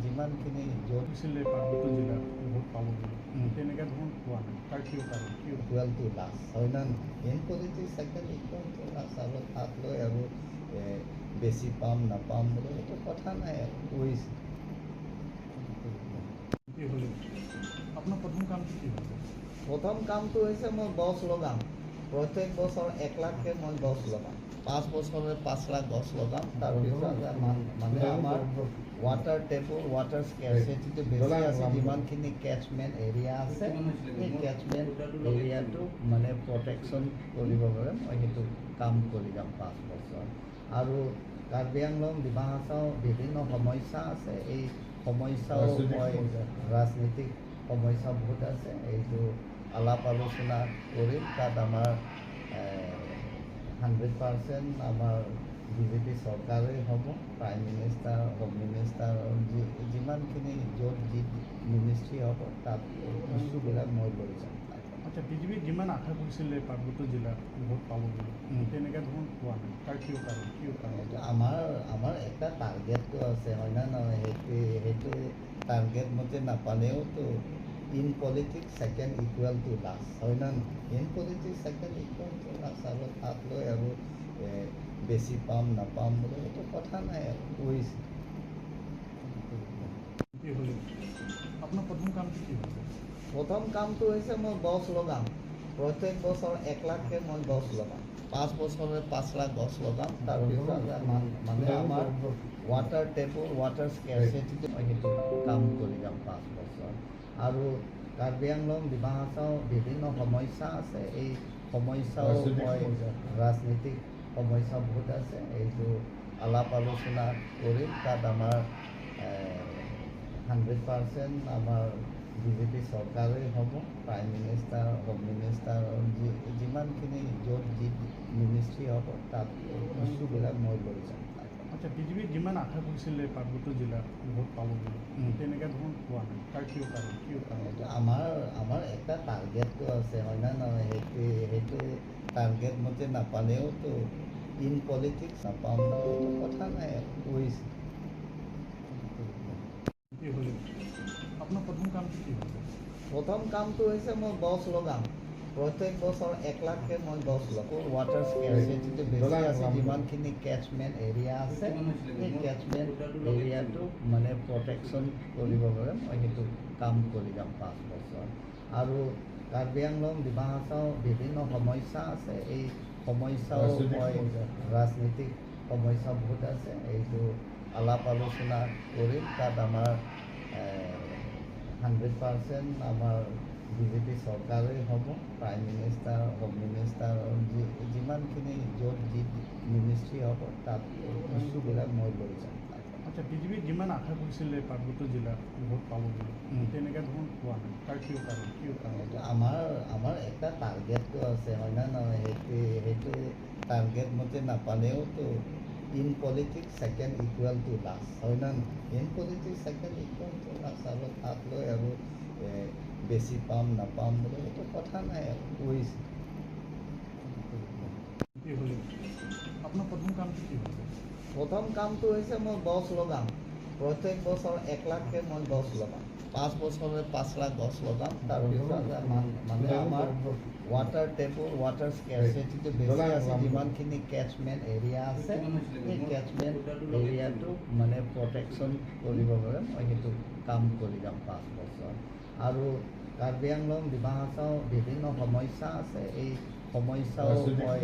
যিমানখিনি য'ত কৰিছিলে পাৰ্বত্য জিলাত ভোট পাব বুলি, তেনেকুৱা ধৰণৰ পোৱা নাই, তাৰ কিয় কাৰণ কিয়? ইকুৱেল টু লাষ্ট, হয় না নহয়? In politics second equal to last. আৰু তাত লৈ আৰু বেছি পাম নাপাম বুলি সেইটো কথা নাই আৰু কৰিছে। কি হ'লে আপোনাৰ প্ৰথম কামটো কি হ'ব? প্ৰথম কামটো হৈছে মই গছ লগাম। প্ৰত্যেক বছৰ 1 লাখকৈ মই গছ লগাম। 5 বছৰে 5 লাখ গছ লগাম। তাৰপিছত মানে আমাৰ ৱাটাৰ টেবল, ৱাটাৰ স্কেৰচিটিটো বেছি আছে। যিমানখিনি কেচমেণ্ট এৰিয়া আছে, সেই কেচমেণ্ট এৰিয়াটো মানে প্ৰটেকশ্যন কৰিবৰ বাবে মই সেইটো কাম কৰি যাম 5 বছৰ। আৰু কাৰ্বি আংলং, ডিমা হাছাও বিভিন্ন সমস্যা আছে। এই সমস্যাও মই ৰাজনীতিক সমস্যা বহুত আছে, এইটো আলাপ আলোচনা কৰিম। তাত আমাৰ 100% আমাৰ বিজেপি চৰকাৰেই হ'ব। প্ৰাইম মিনিষ্টাৰ, হোম মিনিষ্টাৰ, যিমানখিনি য'ত যি মিনিষ্ট্ৰী হ'ব, তাত ইছ্যুবিলাক মই লৈ যাম। আচ্ছা, বিজেপি যিমান আশা কৰিছিলে পাৰ্বত্য জিলাত ভোট পাব বুলি, তেনেকুৱা ধৰণৰ পোৱা নাই, তাৰ কিয় কাৰণ কিয় কাৰণ? এইটো আমাৰ এটা টাৰ্গেটটো আছে, হয় না নহয়? সেইটো টাৰ্গেট মতে নাপালেওতো in politics second equal to last, হয় না নহয়? In politics second equal to last. আৰু তাত লৈ আৰু বেছি পাম নাপাম বুলি সেইটো কথা নাই আৰু কৰিছে। কি হ'লে আপোনাৰ প্ৰথম কামটো কি হ'ব? প্ৰথম কামটো হৈছে মই গছ লগাম। প্ৰত্যেক বছৰ 1 লাখকৈ মই গছ লগাম। 5 বছৰে 5 লাখ গছ লগাম। তাৰপিছত মানে আমাৰ ৱাটাৰ টেবল, ৱাটাৰ স্কেৰচিটিটো মই সেইটো কাম কৰি যাম 5 বছৰ। আৰু কাৰ্বি আংলং, ডিমা হাছাও বিভিন্ন সমস্যা আছে। এই সমস্যাও মই ৰাজনীতিক সমস্যা বহুত আছে, এইটো আলাপ আলোচনা কৰিম। তাত আমাৰ 100% আমাৰ বিজেপি চৰকাৰেই হ'ব। প্ৰাইম মিনিষ্টাৰ, হোম মিনিষ্টাৰ, যিমানখিনি য'ত যি মিনিষ্ট্ৰী হ'ব, তাত ইছ্যুবিলাক মই লৈ যাম। আচ্ছা, বিজেপি যিমান আশা কৰিছিলে পাৰ্বত্য জিলাত ভোট পাব বুলি, তেনেকুৱা ধৰণৰ পোৱা নাই, তাৰ কিয় কাৰণ কিয় কাৰণ? এইটো আমাৰ এটা টাৰ্গেটটো আছে, হয় না নহয়? সেইটো টাৰ্গেট মতে নাপালেওতো ইন পলিটিক্স নাপাম বুলি সেইটো কথা নাই আৰু কৰিছে। কি হ'লে আপোনাৰ প্ৰথম কামটো কি হ'ব? প্ৰথম কামটো হৈছে মই গছ লগাম। প্ৰত্যেক বছৰ 1 লাখকৈ মই গছ লগাম। ৱাটাৰ স্কেৰচিটিটো বেছি আছে। যিমানখিনি কেচমেণ্ট এৰিয়া আছে, সেই কেচমেণ্ট এৰিয়াটো মানে প্ৰটেকশ্যন কৰিবৰ বাবে মই সেইটো কাম কৰি যাম 5 বছৰ। আৰু কাৰ্বি আংলং, ডিমা হাছাও বিভিন্ন সমস্যা আছে। এই সমস্যাও মই ৰাজনীতিক সমস্যা বহুত আছে, এইটো আলাপ আলোচনা কৰিম। তাত আমাৰ 100% আমাৰ বিজেপি চৰকাৰেই হ'ব। প্ৰাইম মিনিষ্টাৰ, হোম মিনিষ্টাৰ, যিমানখিনি য'ত যি মিনিষ্ট্ৰী হ'ব, তাত ইছ্যুবিলাক মই লৈ যাম। আচ্ছা, বিজেপি যিমান আশা কৰিছিলে পাৰ্বত্য জিলাত ভোট পাব বুলি, তেনেকুৱা ধৰণৰ পোৱা নাই, তাৰ কিয় কাৰণ কিয় কাৰণ? এইটো আমাৰ এটা টাৰ্গেটটো আছে, হয় না নহয়? সেইটো টাৰ্গেট মতে নাপালেওতো in politics second equal to last, হয় না নহয়? In politics second equal to last. আৰু তাত লৈ আৰু বেছি পাম নাপাম বুলি সেইটো কথা নাই আৰু কৰিছে। কি হ'লে আপোনাৰ প্ৰথম কামটো কি হ'ব? প্ৰথম কামটো হৈছে মই গছ লগাম। প্ৰত্যেক বছৰ 1 লাখকৈ মই গছ লগাম। 5 বছৰে 5 লাখ গছ লগাম। তাৰপিছত মানে আমাৰ ৱাটাৰ টেবল, ৱাটাৰ স্কেৰচিটিটো বেছি আছে। যিমানখিনি কেচমেণ্ট এৰিয়া আছে, সেই কেচমেণ্ট এৰিয়াটো মানে প্ৰটেকশ্যন কৰিবৰ বাবে মই সেইটো কাম কৰি যাম 5 বছৰ। আৰু কাৰ্বি আংলং, ডিমা হাছাও বিভিন্ন সমস্যা আছে। এই সমস্যাও মই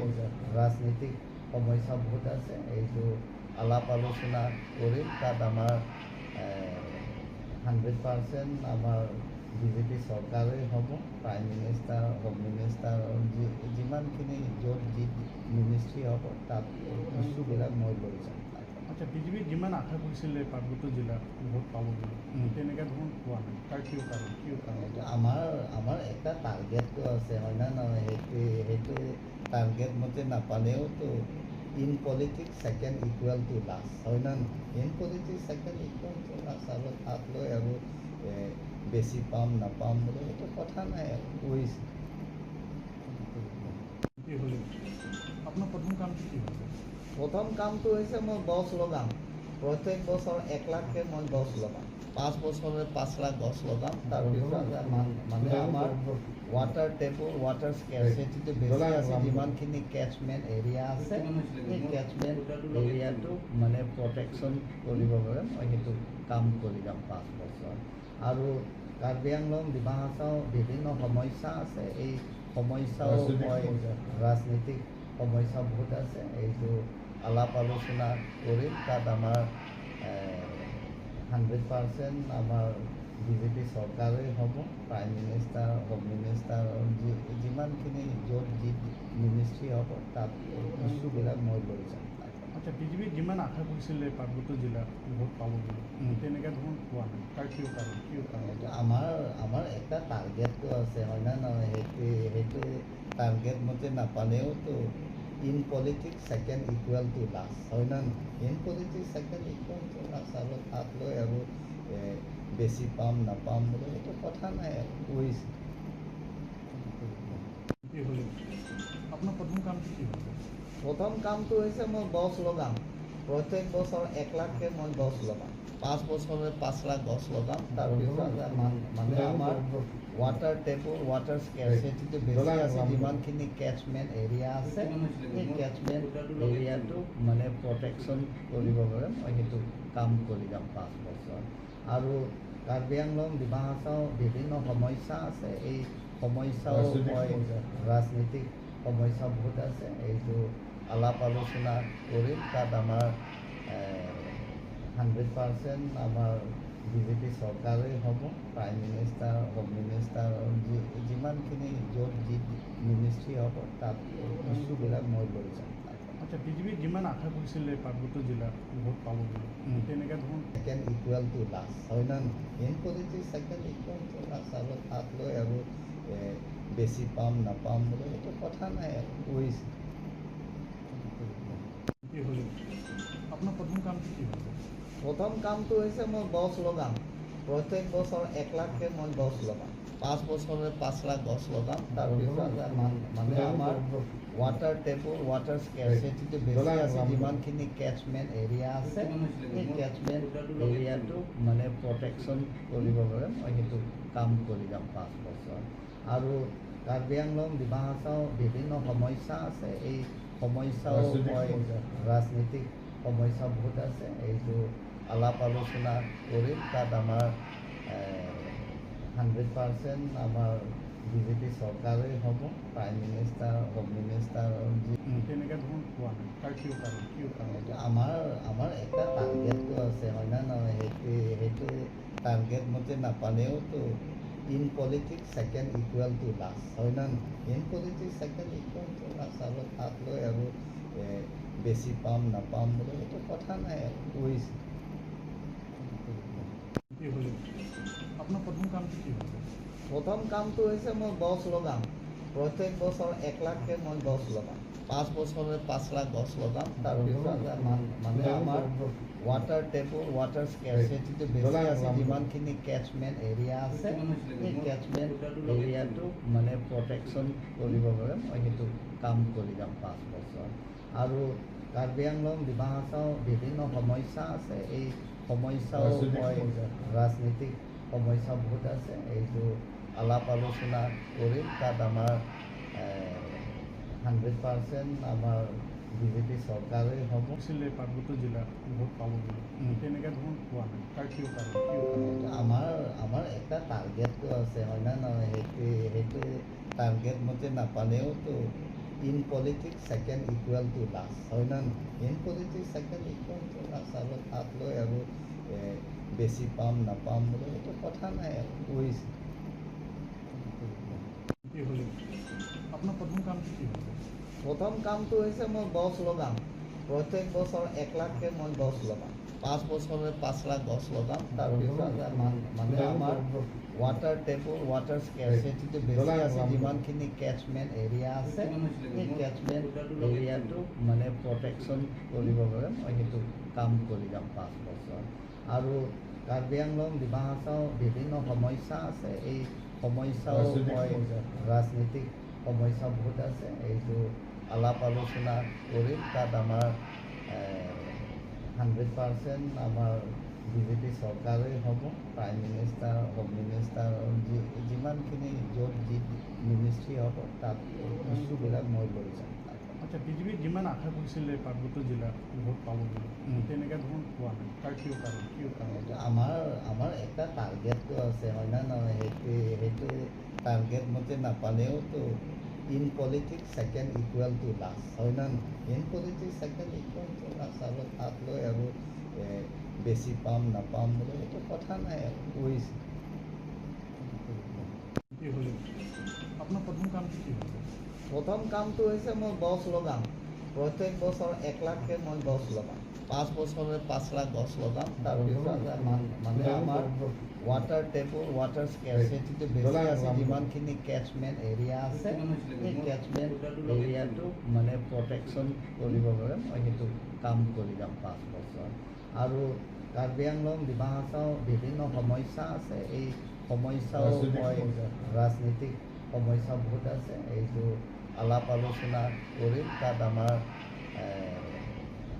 ৰাজনীতিক সমস্যা বহুত আছে, এইটো আলাপ আলোচনা কৰিম। তাত আমাৰ 100% আমাৰ বিজেপি চৰকাৰেই হ'ব। প্ৰাইম মিনিষ্টাৰ, হোম মিনিষ্টাৰ, যিমানখিনি য'ত যি মিনিষ্ট্ৰী হ'ব, তাত ইছ্যুবিলাক মই লৈ যাম। আচ্ছা, বিজেপি যিমান আশা কৰিছিলে পাৰ্বত্য জিলাত ভোট পাব বুলি, তেনেকুৱা ধৰণৰ পোৱা নাই, তাৰ কিয় কাৰণ, কিয় কাৰণ? এইটো আমাৰ এটা টাৰ্গেটটো আছে, হয় না নহয়? সেইটো টাৰ্গেট মতে নাপালেওতো in politics second equal to last, হয় না নহয়? In politics second equal to last. আৰু তাত লৈ আৰু বেছি পাম নাপাম বুলি সেইটো কথা নাই আৰু কৈছে। কি হ'লে আপোনাৰ প্ৰথম কামটো কি হ'ব? প্ৰথম কামটো হৈছে মই গছ লগাম। প্ৰত্যেক বছৰ 1 লাখকৈ মই গছ লগাম। 5 বছৰে 5 লাখ গছ লগাম। তাৰপিছত মানে আমাৰ ৱাটাৰ টেবল, ৱাটাৰ স্কেৰচিটিটো বেছি আছে। যিমানখিনি কেচমেণ্ট এৰিয়া আছে, সেই কেচমেণ্ট এৰিয়াটো মানে প্ৰটেকশ্যন কৰিব বাবে মই সেইটো কাম কৰি যাম 5 বছৰ। আৰু কাৰ্বি আংলং, ডিমা হাছাও বিভিন্ন সমস্যা আছে। এই সমস্যাও মই ৰাজনীতিক সমস্যা বহুত আছে, এইটো আলাপ আলোচনা কৰিম। তাত আমাৰ 100% আমাৰ বিজেপি চৰকাৰেই হ'ব। প্ৰাইম মিনিষ্টাৰ, হোম মিনিষ্টাৰ, যিমানখিনি য'ত যি মিনিষ্ট্ৰী হ'ব, তাত ইছ্যুবিলাক মই লৈ যাম। আচ্ছা, বিজেপি যিমান আশা কৰিছিলে পাৰ্বত্য জিলাত ভোট পাব বুলি, তেনেকুৱা ধৰণৰ পোৱা নাই, তাৰ কিয় কাৰণ, কিয় কাৰণ? এইটো আমাৰ এটা টাৰ্গেটটো আছে, হয় না নহয়? সেইটো টাৰ্গেট মতে নাপালেওতো in politics second equal to last, হয় না নহয়? In politics second equal to last. আৰু তাত লৈ আৰু বেছি পাম নাপাম বুলি সেইটো কথা নাই আৰু কৈছে। কি হ'লে আপোনাৰ প্ৰথম কামটো কি হ'ব? প্ৰথম কামটো হৈছে মই গছ লগাম। প্ৰত্যেক বছৰ 1 লাখকৈ মই গছ লগাম। 5 বছৰে 5 লাখ গছ লগাম। তাৰপিছত মানে আমাৰ ৱাটাৰ টেবল, ৱাটাৰ স্কেৰচিটিটো বেছি আছে। যিমানখিনি কেচমেণ্ট এৰিয়া আছে, সেই কেচমেণ্ট এৰিয়াটো মানে প্ৰটেকশ্যন কৰিব বাবে মই সেইটো কাম কৰি যাম 5 বছৰ। আৰু কাৰ্বি আংলং, ডিমা হাছাও বিভিন্ন সমস্যা আছে। এই সমস্যাও মই ৰাজনীতিক সমস্যা বহুত আছে, এইটো আলাপ আলোচনা কৰিম। তাত আমাৰ 100% আমাৰ বিজেপি চৰকাৰেই হ'ব। প্ৰাইম মিনিষ্টাৰ, হোম মিনিষ্টাৰ, যিমানখিনি য'ত যি মিনিষ্ট্ৰী হ'ব, তাত ইছ্যুবিলাক মই লৈ যাম। আচ্ছা, বিজেপি যিমান আশা কৰিছিলে পাৰ্বত্য জিলাত ভোট পাব বুলি, তেনেকুৱা ধৰণৰ ছেকেণ্ড ইকুৱেল টু লাষ্ট, হয় না নহয়? In politics second equal to last. আৰু তাত লৈ আৰু বেছি পাম নাপাম বুলি সেইটো কথা নাই আৰু কৈছে। কি হ'লে আপোনাৰ প্ৰথম কামটো কি হ'ব? প্ৰথম কামটো হৈছে মই গছ লগাম। প্ৰত্যেক বছৰ 1 লাখকৈ মই গছ লগাম। 5 বছৰে 5 লাখ গছ লগাম। তাৰপিছত মানে আমাৰ ৱাটাৰ টেবল, ৱাটাৰ স্কেৰচিটিটো বেছি আছে। যিমানখিনি কেচমেণ্ট এৰিয়া আছে, সেই কেচমেণ্ট এৰিয়াটো মানে প্ৰটেকশ্যন কৰিব বাবে মই সেইটো কাম কৰি যাম 5 বছৰ। আৰু কাৰ্বি আংলং, ডিমা হাছাও বিভিন্ন সমস্যা আছে। এই সমস্যাও মই ৰাজনীতিক সমস্যা বহুত আছে, এইটো আলাপ আলোচনা কৰিম। তাত আমাৰ 100% আমাৰ বিজেপি চৰকাৰেই হ'ব। প্ৰাইম মিনিষ্টাৰ, হোম মিনিষ্টাৰ, তেনেকুৱা ধৰণৰ পোৱা নাই, তাৰ কিয় কাৰণ, কিয় কাৰণ? এইটো আমাৰ এটা টাৰ্গেটটো আছে, হয় না নহয়? সেইটো টাৰ্গেট মতে নাপালেওতো in politics second equal to last, হয় না নহয়? In politics second equal to last. আৰু তাত লৈ আৰু বেছি পাম নাপাম বুলি সেইটো কথা নাই আৰু কৈছে। কি হ'লে আপোনাৰ প্ৰথম কামটো কি হ'ব? প্ৰথম কামটো হৈছে মই গছ লগাম। প্ৰত্যেক বছৰ 1 লাখকৈ মই গছ লগাম। 5 বছৰে 5 লাখ গছ লগাম। তাৰপিছত মানে আমাৰ ৱাটাৰ টেবল, ৱাটাৰ স্কেৰচিটিটো বেছি আছে। যিমানখিনি কেচমেণ্ট এৰিয়া আছে, সেই কেচমেণ্ট এৰিয়াটো মানে প্ৰটেকশ্যন কৰিব বাবে মই সেইটো কাম কৰি যাম 5 বছৰ। আৰু কাৰ্বি আংলং, ডিমা হাছাও বিভিন্ন সমস্যা আছে। এই সমস্যাও মই ৰাজনীতিক সমস্যা বহুত আছে, এইটো আলাপ আলোচনা কৰিম। তাত আমাৰ 100% আমাৰ বিজেপি চৰকাৰেই হ'ব। কৰিছিলে পাৰ্বত্য জিলাত ভোট পাব বুলি, তেনেকুৱা ধৰণৰ পোৱা নাই, তাৰ কিয় কাৰণ, কিয় কাৰণ? এইটো আমাৰ এটা টাৰ্গেটটো আছে, হয় না নহয়? সেইটো টাৰ্গেট মতে নাপালেওতো in politics second equal to last, হয় না নহয়? In politics second equal to last. আৰু তাত লৈ আৰু বেছি পাম নাপাম বুলি সেইটো কথা নাই আৰু বুজিছে। কি হ'লে আপোনাৰ প্ৰথম কামটো কি হ'ব? প্ৰথম কামটো হৈছে মই গছ লগাম। প্ৰত্যেক বছৰ 1 লাখকৈ মই গছ লগাম। 5 বছৰে 5 লাখ গছ লগাম। তাৰপিছত মানে আমাৰ ৱাটাৰ টেবুল, ৱাটাৰ স্কেৰচিটিটো বেছি আছে। যিমানখিনি কেচমেণ্ট এৰিয়া আছে, সেই কেচমেণ্ট এৰিয়াটো মানে প্ৰটেকশ্যন কৰিবৰ বাবে মই সেইটো কাম কৰি যাম 5 বছৰ। আৰু কাৰ্বি আংলং, ডিমা হাছাও বিভিন্ন সমস্যা আছে। এই সমস্যাও মই ৰাজনীতিক সমস্যা বহুত আছে, এইটো আলাপ আলোচনা কৰিম। তাত আমাৰ 100% আমাৰ বিজেপি চৰকাৰেই হ'ব। প্ৰাইম মিনিষ্টাৰ, হোম মিনিষ্টাৰ, যি যিমানখিনি য'ত যি মিনিষ্ট্ৰী হ'ব, তাত ইছ্যুবিলাক মই লৈ যাম তাত। আচ্ছা, বিজেপি যিমান আশা কৰিছিলে পাৰ্বত্য জিলাত ভোট পাব বুলি, তেনেকুৱা ধৰণৰ পোৱা নাই। তাৰ কিয় কাৰণ, কিয় কাৰণ? এইটো আমাৰ এটা টাৰ্গেটটো আছে, হয় নে নহয়? সেইটো টাৰ্গেট মতে নাপালেওতো in politics second equal to last, হয় নে নহয়? In politics second equal to last। আৰু তাত লৈ আৰু বেছি পাম নাপাম বুলি সেইটো কথা নাই আৰু বুজিছে। কি হ'লে আপোনাৰ প্ৰথম কামটো কি হ'ব? প্ৰথম কামটো হৈছে মই গছ লগাম। প্ৰত্যেক বছৰ 1 লাখকৈ মই গছ লগাম। 5 বছৰে 5 লাখ গছ লগাম। তাৰপিছত মানে আমাৰ ৱাটাৰ টেবুল, ৱাটাৰ স্কেৰচিটিটো বেছি আছে। যিমানখিনি কেচমেণ্ট এৰিয়া আছে, সেই কেচমেণ্ট এৰিয়াটো মানে প্ৰটেকশ্যন কৰিবৰ বাবে মই সেইটো কাম কৰি যাম 5 বছৰ। আৰু কাৰ্বি আংলং, ডিমা হাছাও বিভিন্ন সমস্যা আছে। এই সমস্যাও মই ৰাজনীতিক সমস্যা বহুত আছে, এইটো আলাপ আলোচনা কৰিম। তাত আমাৰ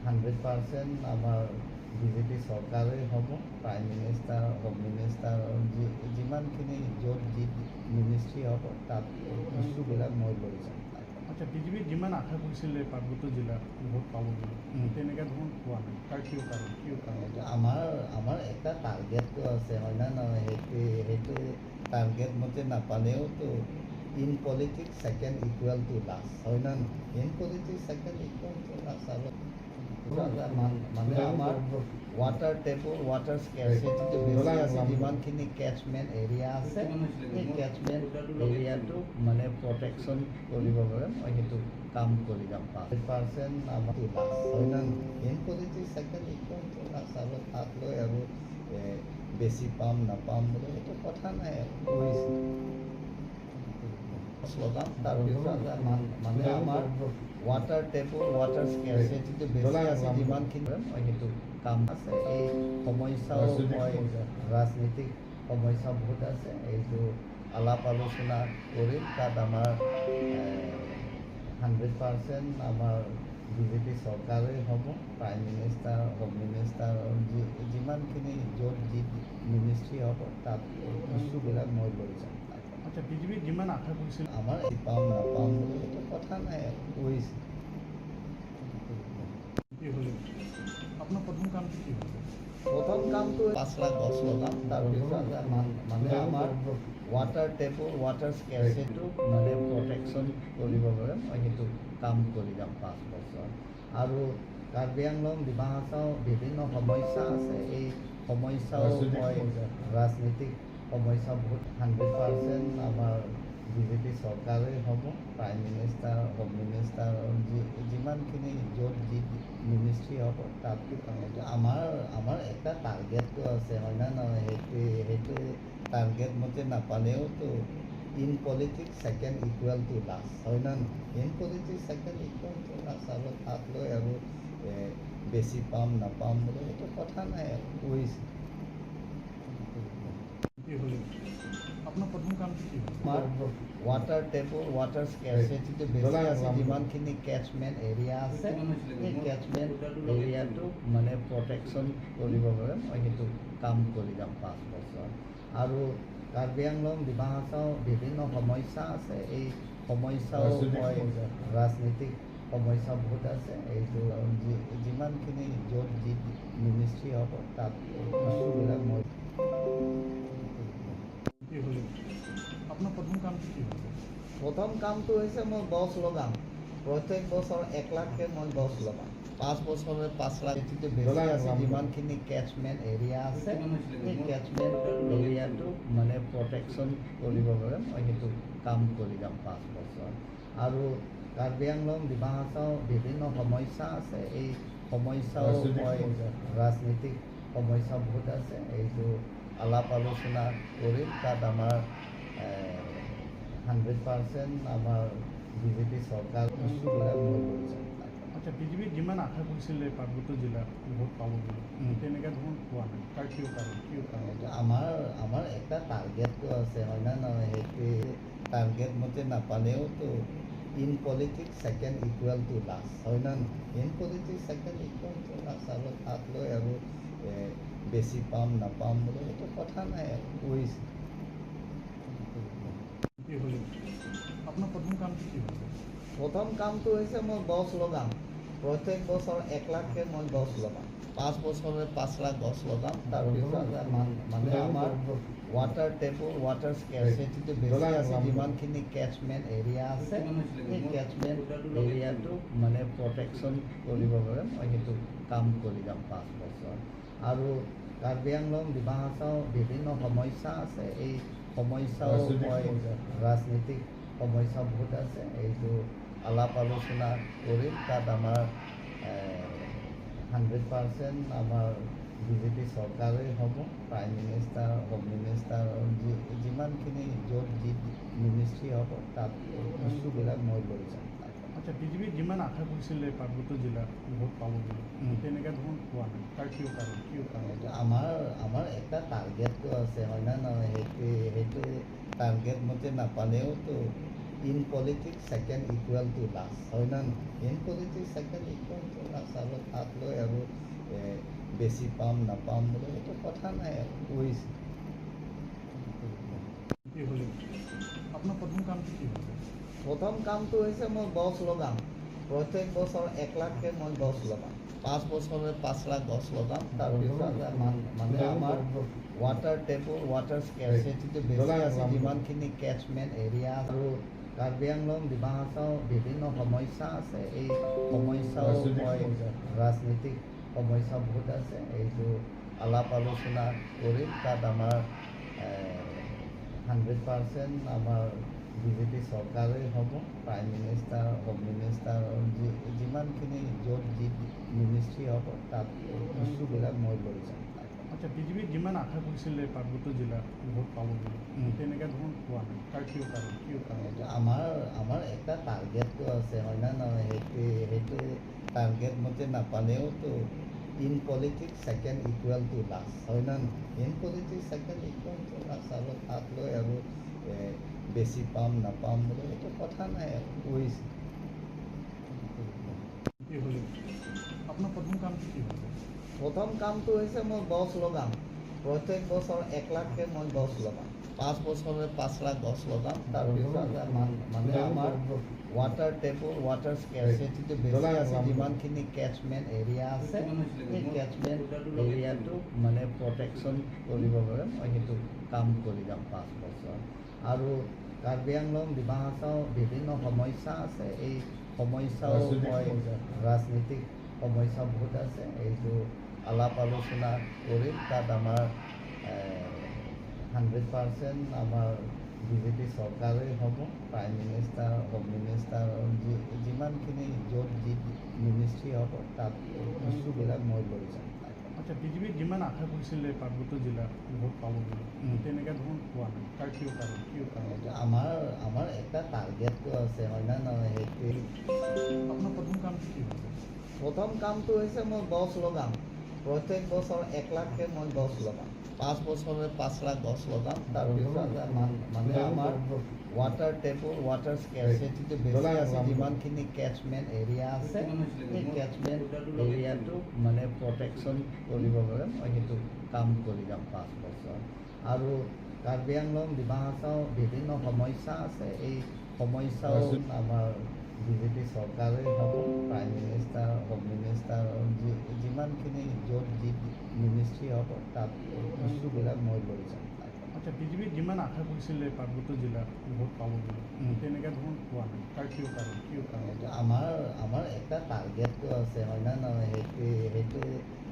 100% আমাৰ বিজেপি চৰকাৰেই হ'ব। প্ৰাইম মিনিষ্টাৰ, হোম মিনিষ্টাৰ, যি যিমানখিনি য'ত যি মিনিষ্ট্ৰী হ'ব, তাত ইছ্যুবিলাক মই লৈ যাম তাত। আচ্ছা, বিজেপি যিমান আশা কৰিছিলে পাৰ্বত্য জিলাত ভোট পাব বুলি, তেনেকুৱা ধৰণৰ পোৱা নাই। তাৰ কিয় কাৰণ, কিয় কাৰণ? এইটো আমাৰ এটা টাৰ্গেটটো আছে, হয় নে নহয়? সেইটো টাৰ্গেট মতে নাপালেওতো in politics second equal to last, হয় নে নহয়? In politics second equal to last। আৰু মানে আমাৰ ৱাটাৰ টেবুল, ৱাটাৰ স্কেৰচিটিটো বেছি আছে। যিমানখিনি কেচমেণ্ট এৰিয়া আছে, সেই কেচমেণ্ট এৰিয়াটো মানে প্ৰটেকশ্যন কৰিবৰ বাবে মই সেইটো কাম কৰি যাম 5% আমাৰ লাষ্ট, হয় নে নহয়? In politics second equal to last। আৰু তাত লৈ আৰু বেছি পাম নাপাম বুলি সেইটো কথা নাই আৰু বুজিছে। গছ লগাম। তাৰপিছত মানে আমাৰ ৱাটাৰ টেবুল, ৱাটাৰ স্কেৰচিটিটো বেছি আছে। যিমানখিনি মই সেইটো কাম আছে, এই সমস্যাও মই ৰাজনীতিক সমস্যা বহুত আছে, এইটো আলাপ আলোচনা কৰিম। তাত আমাৰ 100% আমাৰ বিজেপি চৰকাৰেই হ'ব। প্ৰাইম মিনিষ্টাৰ, হোম মিনিষ্টাৰ, যি যিমানখিনি য'ত যি মিনিষ্ট্ৰী হ'ব, তাত ইছ্যুবিলাক মই লৈ যাম তাত। আচ্ছা, বিজেপি যিমান আশা কৰিছিলে আমাৰ পাম নাপাম বুলি সেইটো কথা নাই আৰু বুজিছে। কি হ'লে আপোনাৰ প্ৰথম কামটো কি হ'ব? প্ৰথম কামটো 5 লাখ গছ লগাম। তাৰপিছত মানে আমাৰ ৱাটাৰ টেবুল, ৱাটাৰ স্কেৰচিটিটো মানে প্ৰটেকশ্যন কৰিবৰ বাবে মই সেইটো কাম কৰি যাম 5 বছৰ। আৰু কাৰ্বি আংলং, ডিমা হাছাও বিভিন্ন সমস্যা আছে। এই সমস্যাও মই ৰাজনীতিক সমস্যা বহুত 100% আমাৰ বিজেপি চৰকাৰেই হ'ব। প্ৰাইম মিনিষ্টাৰ, হোম মিনিষ্টাৰ, যি যিমানখিনি য'ত যি মিনিষ্ট্ৰী হ'ব, তাত এইটো আমাৰ এটা টাৰ্গেটটো আছে, হয় নে নহয়? সেইটো টাৰ্গেট মতে নাপালেওতো in politics second equal to last, হয় নে নহয়? In politics second equal to last। আৰু তাত লৈ আৰু বেছি পাম নাপাম বুলি সেইটো কথা নাই আৰু বুজিছে। কি হ'লে আপোনাৰ প্ৰথম কামটো কি হ'ব? আমাৰ ৱাটাৰ টেবুল, ৱাটাৰ স্কেৰচিটিটো বেছি আছে। যিমানখিনি কেচমেণ্ট এৰিয়া আছে, সেই কেচমেণ্ট এৰিয়াটো মানে প্ৰটেকশ্যন কৰিবৰ বাবে মই সেইটো কাম কৰি যাম 5 বছৰ। আৰু কাৰ্বি আংলং, ডিমা হাছাও বিভিন্ন সমস্যা আছে। এই সমস্যাও মই ৰাজনীতিক সমস্যা বহুত আছে, এইটো যি যিমানখিনি য'ত যি মিনিষ্ট্ৰী হ'ব, তাত ইছ্যুবিলাক মই কি হ'লে আপোনাৰ প্ৰথম কামটো কি হ'ব? প্ৰথম কামটো হৈছে মই গছ লগাম। প্ৰত্যেক বছৰ 1 লাখকৈ মই গছ লগাম। 5 বছৰে 5 লাখ, এইটোতো বেছি আছে। যিমানখিনি কেচমেণ্ট এৰিয়া আছে, সেই কেচমেণ্ট এৰিয়াটো মানে প্ৰটেকশ্যন কৰিবৰ বাবে মই সেইটো কাম কৰি যাম 5 বছৰ। আৰু কাৰ্বি আংলং, ডিমা হাছাও বিভিন্ন সমস্যা আছে। এই সমস্যাও মই ৰাজনীতিক সমস্যা বহুত আছে, এইটো আলাপ আলোচনা কৰিম। তাত আমাৰ 100% আমাৰ বিজেপি চৰকাৰ, ইছ্যুবিলাক মই লৈ যাম। আচ্ছা, বিজেপি যিমান আশা কৰিছিলে পাৰ্বত্য জিলাত ভোট পাব বুলি, তেনেকুৱা ধৰণৰ পোৱা নাই। তাৰ কিয় কাৰণ? কিয় কাৰণ? এইটো আমাৰ এটা টাৰ্গেটটো আছে, হয় না নহয়? সেইটো টাৰ্গেট মতে নাপালেওতো in politics second equal to last, হয় না নহয়? In politics second equal to last। আৰু তাত লৈ আৰু বেছি পাম নাপাম বুলি সেইটো কথা নাই আৰু কৰিছে। কি হ'লে আপোনাৰ প্ৰথম কামটো কি হ'ব? প্ৰথম কামটো হৈছে মই গছ লগাম। প্ৰত্যেক বছৰ 1 লাখকৈ মই গছ লগাম। 5 বছৰে 5 লাখ গছ লগাম। তাৰপিছত মানে আমাৰ ৱাটাৰ টেবল, ৱাটাৰ স্কেৰচিটিটো বেছি আছে। যিমানখিনি কেচমেণ্ট এৰিয়া আছে, সেই কেচমেণ্ট এৰিয়াটো মানে প্ৰটেকশ্যন কৰিবৰ বাবে মই সেইটো কাম কৰি যাম 5 বছৰ। আৰু কাৰ্বি আংলং, ডিমা হাছাও বিভিন্ন সমস্যা আছে। এই সমস্যাও মই ৰাজনীতিক সমস্যা বহুত আছে, এইটো আলাপ আলোচনা কৰিম। তাত আমাৰ 100% আমাৰ বিজেপি চৰকাৰেই হ'ব। প্ৰাইম মিনিষ্টাৰ, হোম মিনিষ্টাৰ, যিমানখিনি য'ত যি মিনিষ্ট্ৰী হ'ব, তাত ইছ্যুবিলাক মই লৈ যাম। আচ্ছা, বিজেপি যিমান আশা কৰিছিলে পাৰ্বত্য জিলাত ভোট পাব বুলি, তেনেকুৱা ধৰণৰ পোৱা নাই। তাৰ কিয় কাৰণ? কিয় কাৰণ? এইটো আমাৰ এটা টাৰ্গেটটো আছে, হয় না নহয়? সেইটো টাৰ্গেট মতে নাপালেওতো in politics second equal to last, হয় না নহয়? In politics second equal to last। আৰু তাত লৈ আৰু বেছি পাম নাপাম বুলি সেইটো কথা নাই আৰু কৰিছে। কি হ'লে আপোনাৰ প্ৰথম কামটো কি হ'ব? প্ৰথম কামটো হৈছে মই গছ লগাম। প্ৰত্যেক বছৰ 1 লাখকৈ মই গছ লগাম। 5 বছৰে 5 লাখ গছ লগাম। তাৰপিছত মানে আমাৰ ৱাটাৰ টেবল, ৱাটাৰ স্কেৰচিটিটো বেছি আছে। যিমানখিনি কেচমেণ্ট এৰিয়া, আৰু কাৰ্বি আংলং, ডিমা হাছাও বিভিন্ন সমস্যা আছে। এই সমস্যাও মই ৰাজনীতিক সমস্যা বহুত আছে, এইটো আলাপ আলোচনা কৰিম। তাত আমাৰ 100% আমাৰ বিজেপি চৰকাৰেই হ'ব। প্ৰাইম মিনিষ্টাৰ, হোম মিনিষ্টাৰ, যিমানখিনি য'ত যি মিনিষ্ট্ৰী হ'ব, তাত ইছ্যুবিলাক মই লৈ যাম। আচ্ছা, বিজেপি যিমান আশা কৰিছিলে পাৰ্বত্য জিলাত ভোট পাব বুলি, তেনেকুৱা ধৰণৰ পোৱা নাই। তাৰ কিয় কাৰণ? কিয় কাৰণ? এইটো আমাৰ এটা টাৰ্গেটটো আছে, হয় না নহয়? সেইটো টাৰ্গেট মতে নাপালেওতো in politics second equal to last, হয় না নহয়? In politics second equal to last। আৰু তাত লৈ আৰু বেছি পাম নাপাম বুলি সেইটো কথা নাই আৰু কৰিছে। কি হ'লে আপোনাৰ প্ৰথম কামটো কি হ'ব? প্ৰথম কামটো হৈছে মই গছ লগাম। প্ৰত্যেক বছৰ 1 লাখকৈ মই গছ লগাম। 5 বছৰে 5 লাখ গছ লগাম। তাৰপিছত মানে আমাৰ ৱাটাৰ টেবল, ৱাটাৰ স্কেৰচিটিটো বেছি আছে। যিমানখিনি কেচমেণ্ট এৰিয়া আছে, সেই কেচমেণ্ট এৰিয়াটো মানে প্ৰটেকশ্যন কৰিবৰ বাবে মই সেইটো কাম কৰি যাম 5 বছৰ। আৰু কাৰ্বি আংলং, ডিমা হাছাও বিভিন্ন সমস্যা আছে। এই সমস্যাও মই ৰাজনীতিক সমস্যা বহুত আছে, এইটো আলাপ আলোচনা কৰিম। তাত আমাৰ 100% আমাৰ বিজেপি চৰকাৰেই হ'ব। প্ৰাইম মিনিষ্টাৰ, হোম মিনিষ্টাৰ, যিমানখিনি য'ত যি মিনিষ্ট্ৰী হ'ব, তাত ইছ্যুবিলাক মই লৈ যাম। আচ্ছা, বিজেপি যিমান আশা কৰিছিলে পাৰ্বত্য জিলাত ভোট পাব বুলি, তেনেকুৱা ধৰণৰ পোৱা নাই। তাৰ কিয় কাৰণ? কিয় কাৰণ? এইটো আমাৰ এটা টাৰ্গেটটো আছে, হয় না নহয়? সেইটো আপোনাৰ প্ৰথম কামটো কি হ'ব? প্ৰথম কামটো হৈছে মই গছ লগাম। প্ৰত্যেক বছৰ 1 লাখকৈ মই গছ লগাম। 5 বছৰে 5 লাখ গছ লগাম। তাৰপিছত মানে আমাৰ ৱাটাৰ টেবল, ৱাটাৰ স্কেৰচিটিটো বেছি আছে। যিমানখিনি কেচমেণ্ট এৰিয়া আছে, সেই কেচমেণ্ট এৰিয়াটো মানে প্ৰটেকশ্যন কৰিবৰ বাবে মই সেইটো কাম কৰি যাম 5 বছৰ। আৰু কাৰ্বি আংলং, ডিমা হাছাও বিভিন্ন সমস্যা আছে। এই সমস্যাও আমাৰ বিজেপি চৰকাৰেই হ'ব। প্ৰাইম মিনিষ্টাৰ, হোম মিনিষ্টাৰ, যিমানখিনি য'ত যি মিনিষ্ট্ৰী হ'ব, তাত ইছ্যুবিলাক মই লৈ যাম। আচ্ছা, বিজেপি যিমান আশা কৰিছিলে পাৰ্বত্য জিলাত ভোট পাব বুলি, তেনেকুৱা ধৰণৰ পোৱা নাই, তাৰ কিয় কাৰণ, কিয় কাৰণ? এইটো আমাৰ এটা টাৰ্গেটটো আছে, হয় না নহয়? সেইটো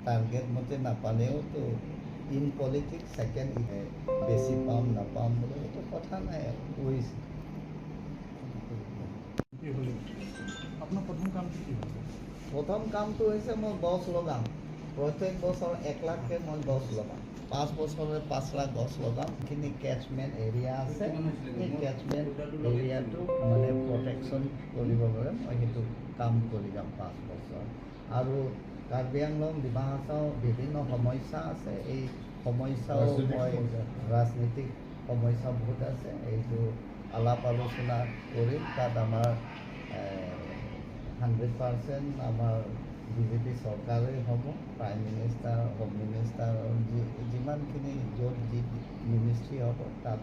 টাৰ্গেট মতে নাপালেওতো ইন পলিটিক্স ছেকেণ্ড বেছি পাম নাপাম বুলি সেইটো কথা নাই আৰু হৈছে। কি হ'লে আপোনাৰ প্ৰথম কামটো কি হ'ব? প্ৰথম কামটো হৈছে মই গছ লগাম। প্ৰত্যেক বছৰ 1 লাখকৈ মই গছ লগাম। 5 বছৰে 5 লাখ গছ লগাম। যিখিনি কেটচমেণ্ট এৰিয়া আছে, সেই কেটচমেণ্ট এৰিয়াটো মানে প্ৰটেকশ্যন কৰিব বাবে মই সেইটো কাম কৰি যাম 5 বছৰ। আৰু কাৰ্বি আংলং, ডিমা হাছাও বিভিন্ন সমস্যা আছে। এই সমস্যাও মই ৰাজনীতিক সমস্যা বহুত আছে, এইটো আলাপ আলোচনা কৰিম। তাত আমাৰ 100% আমাৰ বিজেপি চৰকাৰেই হ'ব। প্ৰাইম মিনিষ্টাৰ, হোম মিনিষ্টাৰ, যি যিমানখিনি য'ত যি মিনিষ্ট্ৰী হ'ব তাত।